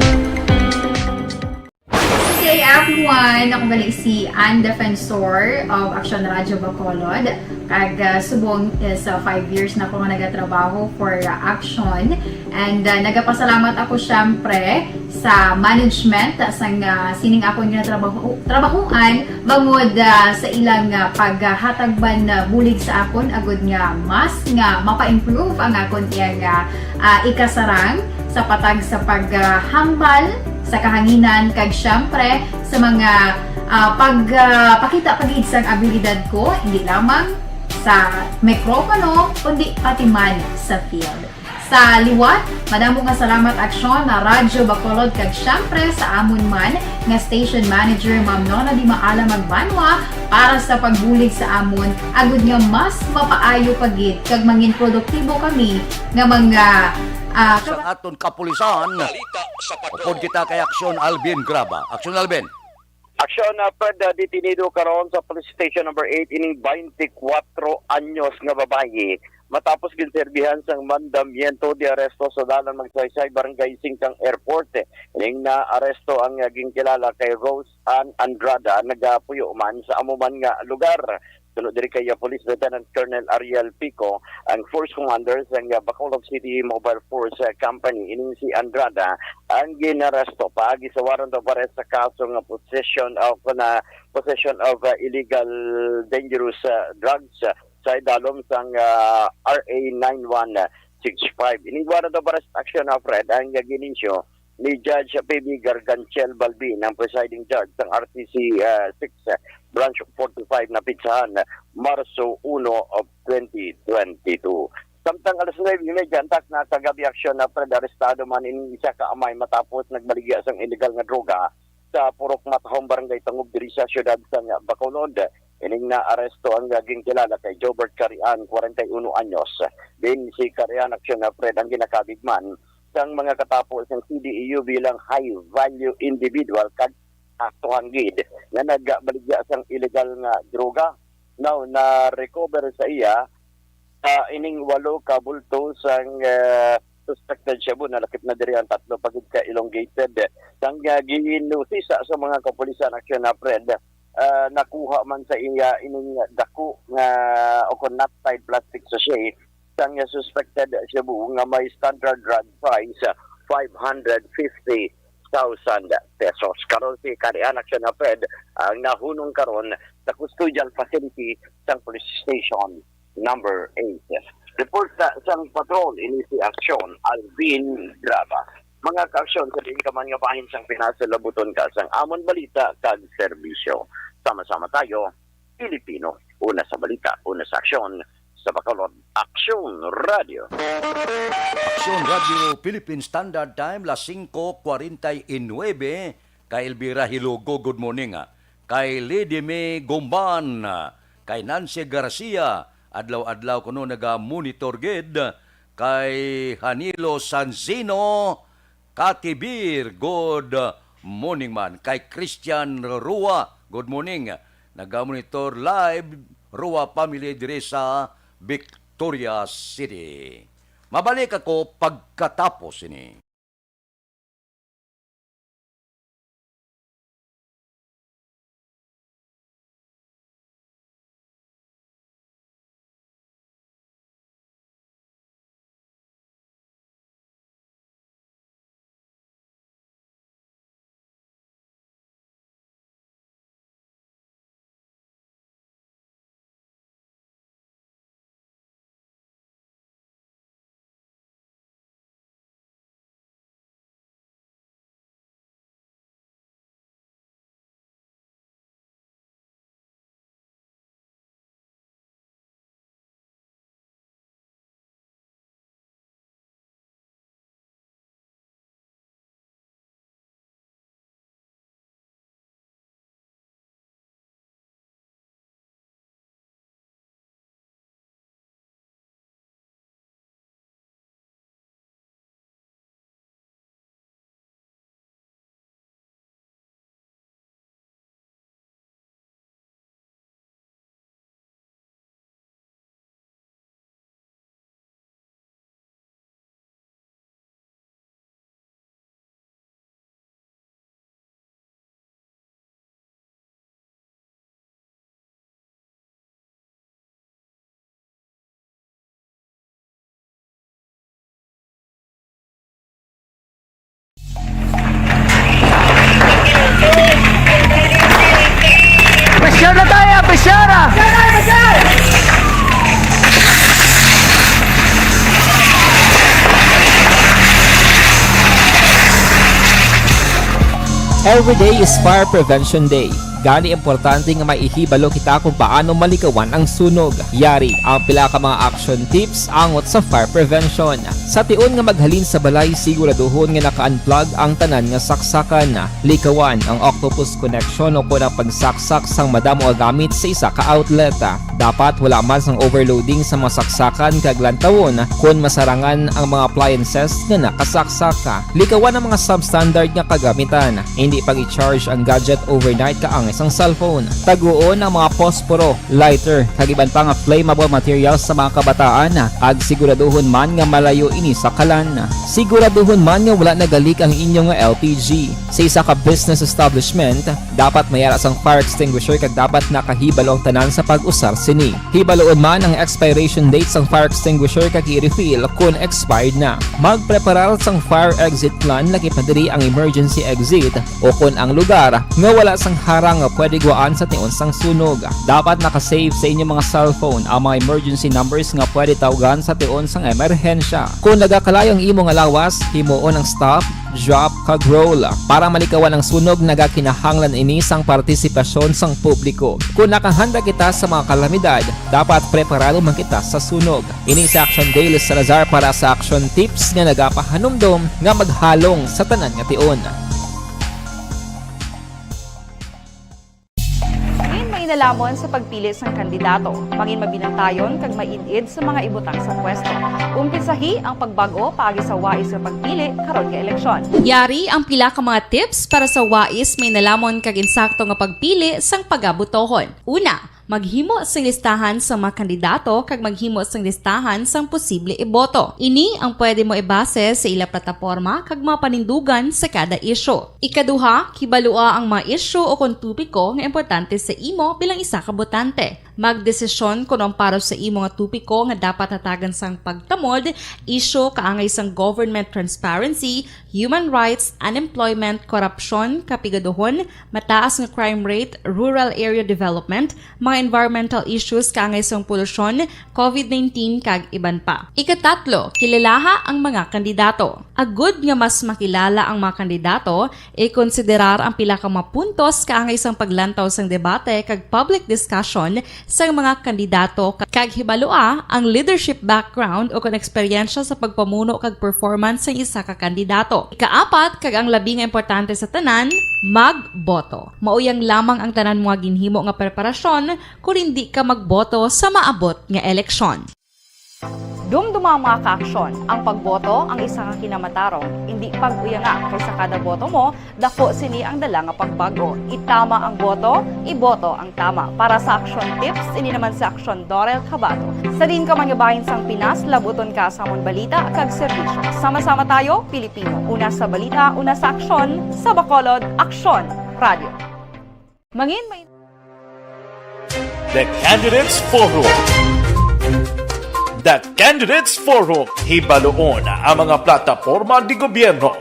K F one, ako gali si Ann Defensor of Action Radio Bacolod. Kag, ah, subong is, ah, five years na ako nga nagatrabaho for, ah, Action. And, ah, nagapasalamat ako, syempre, sa management, ah, sang, ah, sining akon nga trabaho, trabahoan, bangod, ah, sa ilang, ah, paghatag man, ah, bulig sa akon, agud nga mas nga mapa-improve ang akon iyang, ah, ah, ikasarang sa patag sa paghambal sa kahanginan, kag syempre sa mga, ah, pag, ah, pakita pa gid sang abilidad ko, hindi lamang sa mikropono, kundi pati man sa field. Sa liwat, madamo nga salamat, Aksyon, na Radyo Bacolod, kag syempre sa amon man nga station manager, Ma'am Nona Di Maala Magbanwa, para sa pagbulig sa amon, agud nga mas mapaayo pa gid kag mangin produktibo kami nga mga, ah, sa aton kapulisan. Balita sa Patrol. Upod kita kay Aksyon Alvin Graba. Aksyon Alvin. Aksyon, ah, Fred, ah, detenido karon sa Police Station Number Eight ining twenty-four anyos nga babayi Matapos ginserbihan sang mandamiento de arresto sa Dalan Magsaysay, Barangay Singkang Airport, ining naaresto ang, ah, ginkilala kay Rose Ann Andrada, nagapuyo man sa amo man nga lugar. Suno diri kay, ah, Police Lieutenant Colonel Ariel Pico, ang force commander sang, ah, Bacolod City Mobile Force, ah, Company, ining si Andrada ang ginaresto paagi sa warrant of arrest sa kaso nga possession of, na possession of, ah, illegal dangerous, ah, drugs, ah, sa idalom sang, ah, R A nine one six five. Ini warrant of arrest action, ah, Fred, ang ginisyu ni Judge P B Gargantiel Balbin, ang presiding judge sang R T C, ah, six, ah, Branch forty-five na pitsahan, Marso uno of twenty twenty-two. Samtang alas nuebe y media antak na kagabi aksyon, ah, Fred, arestado man ini isa ka amay matapos nagbaligya sang illegal nga droga sa Purok Matahom, Barangay Tangub, diri sa siyudad sang Bacolod. Ining naaresto ang ginkilala kay Jobert Carian, kwarenta y uno anyos. Din si Carian aksyon, ah, Fred, ang ginakabig man sang mga katapo sang C D E U bilang high value individual kag aktuhan gid nga nagbaligya sang illegal nga droga. Now, na-recover sa iya, ah, ining walo ka bulto sang, ah, suspected shabu. Nalakip na diri ang tatlo pa gid ka elongated. Sang, ah, ginusisa sa mga kapulisan aksyon, ah, Fred, ah, nakuha man sa iya ining dako nga o kon knot-tied plastic sachet sang suspected shabu nga may standard drug price, ah, five hundred fifty thousand pesos. Karon si Carian aksyon, ah, Fred, ang nahunong karon sa custodial facility sang police station number eight. Report, ah, sang patrol, ini si Aksyon Alvin Draba. Mga kaaksyon, sa diin ka man nga bahin sang Pinas, labuton ka sang amon balita kag serbisyo. Sama-sama tayo, Pilipino. Una sa balita, una sa aksyon, sa Bacolod, Aksyon Radio. Aksyon Radio Philippine Standard Time, las singko kwarenta y nuebe. Kay Elvira Hilugo, good morning, ah. Kay Lady May Gumban, ah. Kay Nancy Garcia, adlaw-adlaw kuno naga-monitor gid. Kay Hanilo Sanzino, Katibir, good morning man. Kay Christian Rua, good morning. Naga-monitor live, Rua family diri sa Victoria City. Mabalik ako pagkatapos ini. Pressure na tayo, pressure ah! Every day is Fire Prevention Day. Gani, importante nga may ihibalo kita kung paano malikawan ang sunog. Yari ang pila ka mga action tips angot sa fire prevention. Sa tion nga maghalin sa balay, siguraduhon nga naka-unplug ang tanan nga saksakan. Likawan ang octopus connection o kon ang pagsaksak sang madamo nga gamit sa isa ka outlet. Dapat wala man sang overloading sa mga saksakan kag lantawon kon masarangan ang mga appliances nga nakasaksak. Likawan ang mga substandard nga kagamitan. Hindi pag-i-charge ang gadget overnight ka Isang cellphone. Taguon ang mga posporo, lighter, kag iban pa nga flammable materials sa mga kabataan, kag siguraduhon man nga malayo ini sa kalan. Siguraduhon man nga wala nagalik ang inyo nga L P G. Sa isa ka business establishment, dapat may ara sang fire extinguisher kag dapat nakahibalo ang tanan sa pag-usar sini. Hibaluon man ang expiration date sang fire extinguisher kag i-refill kon expired na. Magpreparar sang fire exit plan, lakip na diri ang emergency exit, o kon ang lugar nga wala sang harang nga pwede guwaan sa tion sang sunog. Dapat naka-save sa inyo mga cellphone ang mga emergency numbers nga pwede tawgan sa tion sang emerhensya. Kung nagakalayo ang imo nga lawas, himuon ang stop, drop, kag roll. Para malikawan ang sunog, nagakinahanglan ini sang partisipasyon sang publiko. Kung nakahanda kita sa mga kalamidad, dapat preparado man kita sa sunog. Ini si Action Dale Salazar para sa Action Tips nga nagapahanumdom nga maghalong sa tanan nga tion. Mangin mainalaman sa pagpili sang kandidato. Mangin mabinantayon kag maid-id sa mga ibutang sa pwesto. Umpisahi ang pagbag-o paagi sa wais nga pagpili karon nga eleksyon. Yari ang pila ka mga tips para sa wais, mainalamon kag insakto nga pagpili sang pagabutohon. Una, maghimo sing listahan sa mga kandidato kag maghimo sing listahan sang posible iboto. Ini ang pwede mo ibase sa ila plataporma kag mga panindugan sa kada isyu. Ikaduha, kibalua ang mga isyu o kon topiko nga importante sa imo bilang isa ka botante. Magdesisyon kon ang para sa imo nga topiko nga dapat hatagan sang pagtamod, isyu kaangay sang government transparency, human rights, unemployment, korupsyon, kapigaduhon, mataas nga crime rate, rural area development, mga environmental issues kaangay sang polusyon, covid nineteen, kag iban pa. Ikatatlo, kilalaha ang mga kandidato. Agud nga mas makilala ang mga kandidato, ikonsiderar ang pila ka mga puntos kaangay sang paglantaw sang debate kag public discussion sang mga kandidato, kag hibalua ang leadership background o kon eksperyensya sa pagpamuno kag performance sang isa ka kandidato. Ikaapat, kag ang labi nga importante sa tanan, magboto. Mauyang lamang ang tanan mo nga ginhimo nga preparasyon kon indi ka magboto sa maabot nga eleksyon. Dumduma ang mga kaaksyon. Ang pagboto ang isa ka kinamatarong. Indi pag-uyanga, kay sa kada boto mo, daku sini ang dala nga pagbag-o. Itama ang boto, iboto ang tama. Para sa Action Tips, ini naman si Action Dorel Cabato. Sa diin ka man nga bahin sang Pinas, labuton ka sa amon balita kag serbisyo. Sama-sama tayo, Pilipino. Una sa balita, una sa aksyon, sa Bacolod, Aksyon Radio. Mangin may The Candidates Forum. The Candidates Forum, hibaluon ang mga plataporma di gobyerno.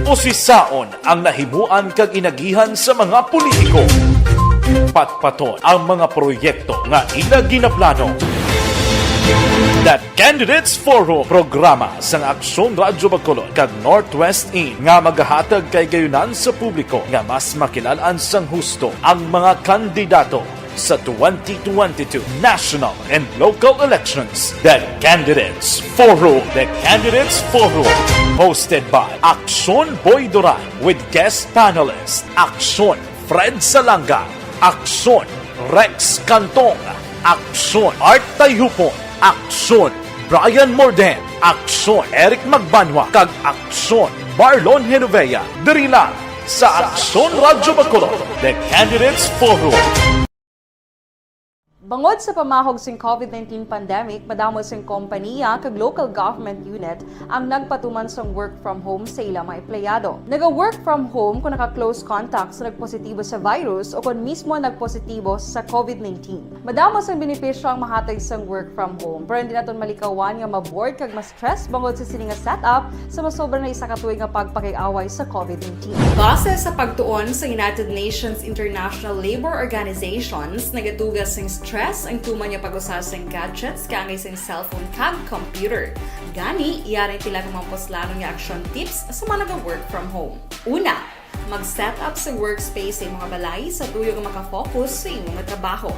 Usisaon ang nahimuan kag inagihan sa mga politiko. Patpaton ang mga proyekto nga ila ginaplano. The Candidates Forum, programa sang Aksyon Radyo Bacolod kag Northwest In nga magahatag kay gayunan sa publiko nga mas makilal-an sang husto ang mga kandidato sa twenty twenty-two national and local elections. The Candidates Forum. The Candidates Forum, hosted by Aksyon Boy Duran with guest panelist Aksyon Fred Salanga, Aksyon Rex Cantong, Aksyon Art Tayhupon, Aksyon Brian Morden, Aksyon Eric Magbanwa, kag Aksyon Marlon Genovea, diri lang sa Aksyon Radyo Bacolod, The Candidates Forum. Bangod sa pamahog sing covid nineteen pandemic, madamo sing kompaniya kag local government unit ang nagpatuman sang work from home sa ila mga empleyado. Naga-work from home kung naka-close contact sa nagpositibo sa virus o kon mismo nagpositibo sa covid nineteen. Madamo sang benepisyo ang mahatag sang work from home, pero hindi naton malikawan nga ma-bored kag ma-stress bangod sa sini nga setup sa masobra na isa ka tuig nga pagpakig-away sa covid nineteen. Base sa pagtuon sa United Nations International Labor Organizations, nagatuga sing stress ang tuman nga pag-usa sing gadgets kaangay sing cellphone kag computer. Gani, yari ang pila ka mga puslanon nga action tips sa mga naga-work from home. Una, mag-set up sa workspace sa imo nga balay sa tuyo nga makafocus sa imo nga trabaho.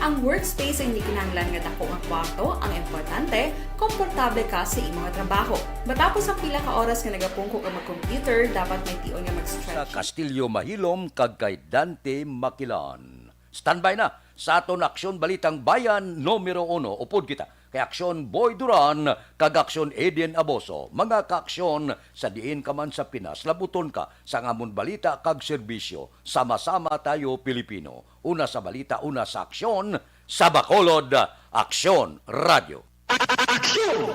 Ang workspace ang hindi kinahanglan nga dako nga kwarto, ang importante, komportable ka sa imo nga trabaho. Matapos ang pila ka oras nga nagapungko ka mag-computer, dapat may tion nga Sa mag-stretch. Castillo Mahilom kag kay Dante Makilan. Standby na sa aton Aksyon Balitang Bayan numero uno. Upod kita. kay Aksyon Boy Duran kag Aksyon Eden Aboso, mga kaaksyon sa diin ka man sa Pinas, labuton ka sa amon balita kag serbisyo. Sama-sama tayo, Pilipino. Una sa balita, una sa aksyon, sa Bacolod, Aksyon Radio. Aksyon!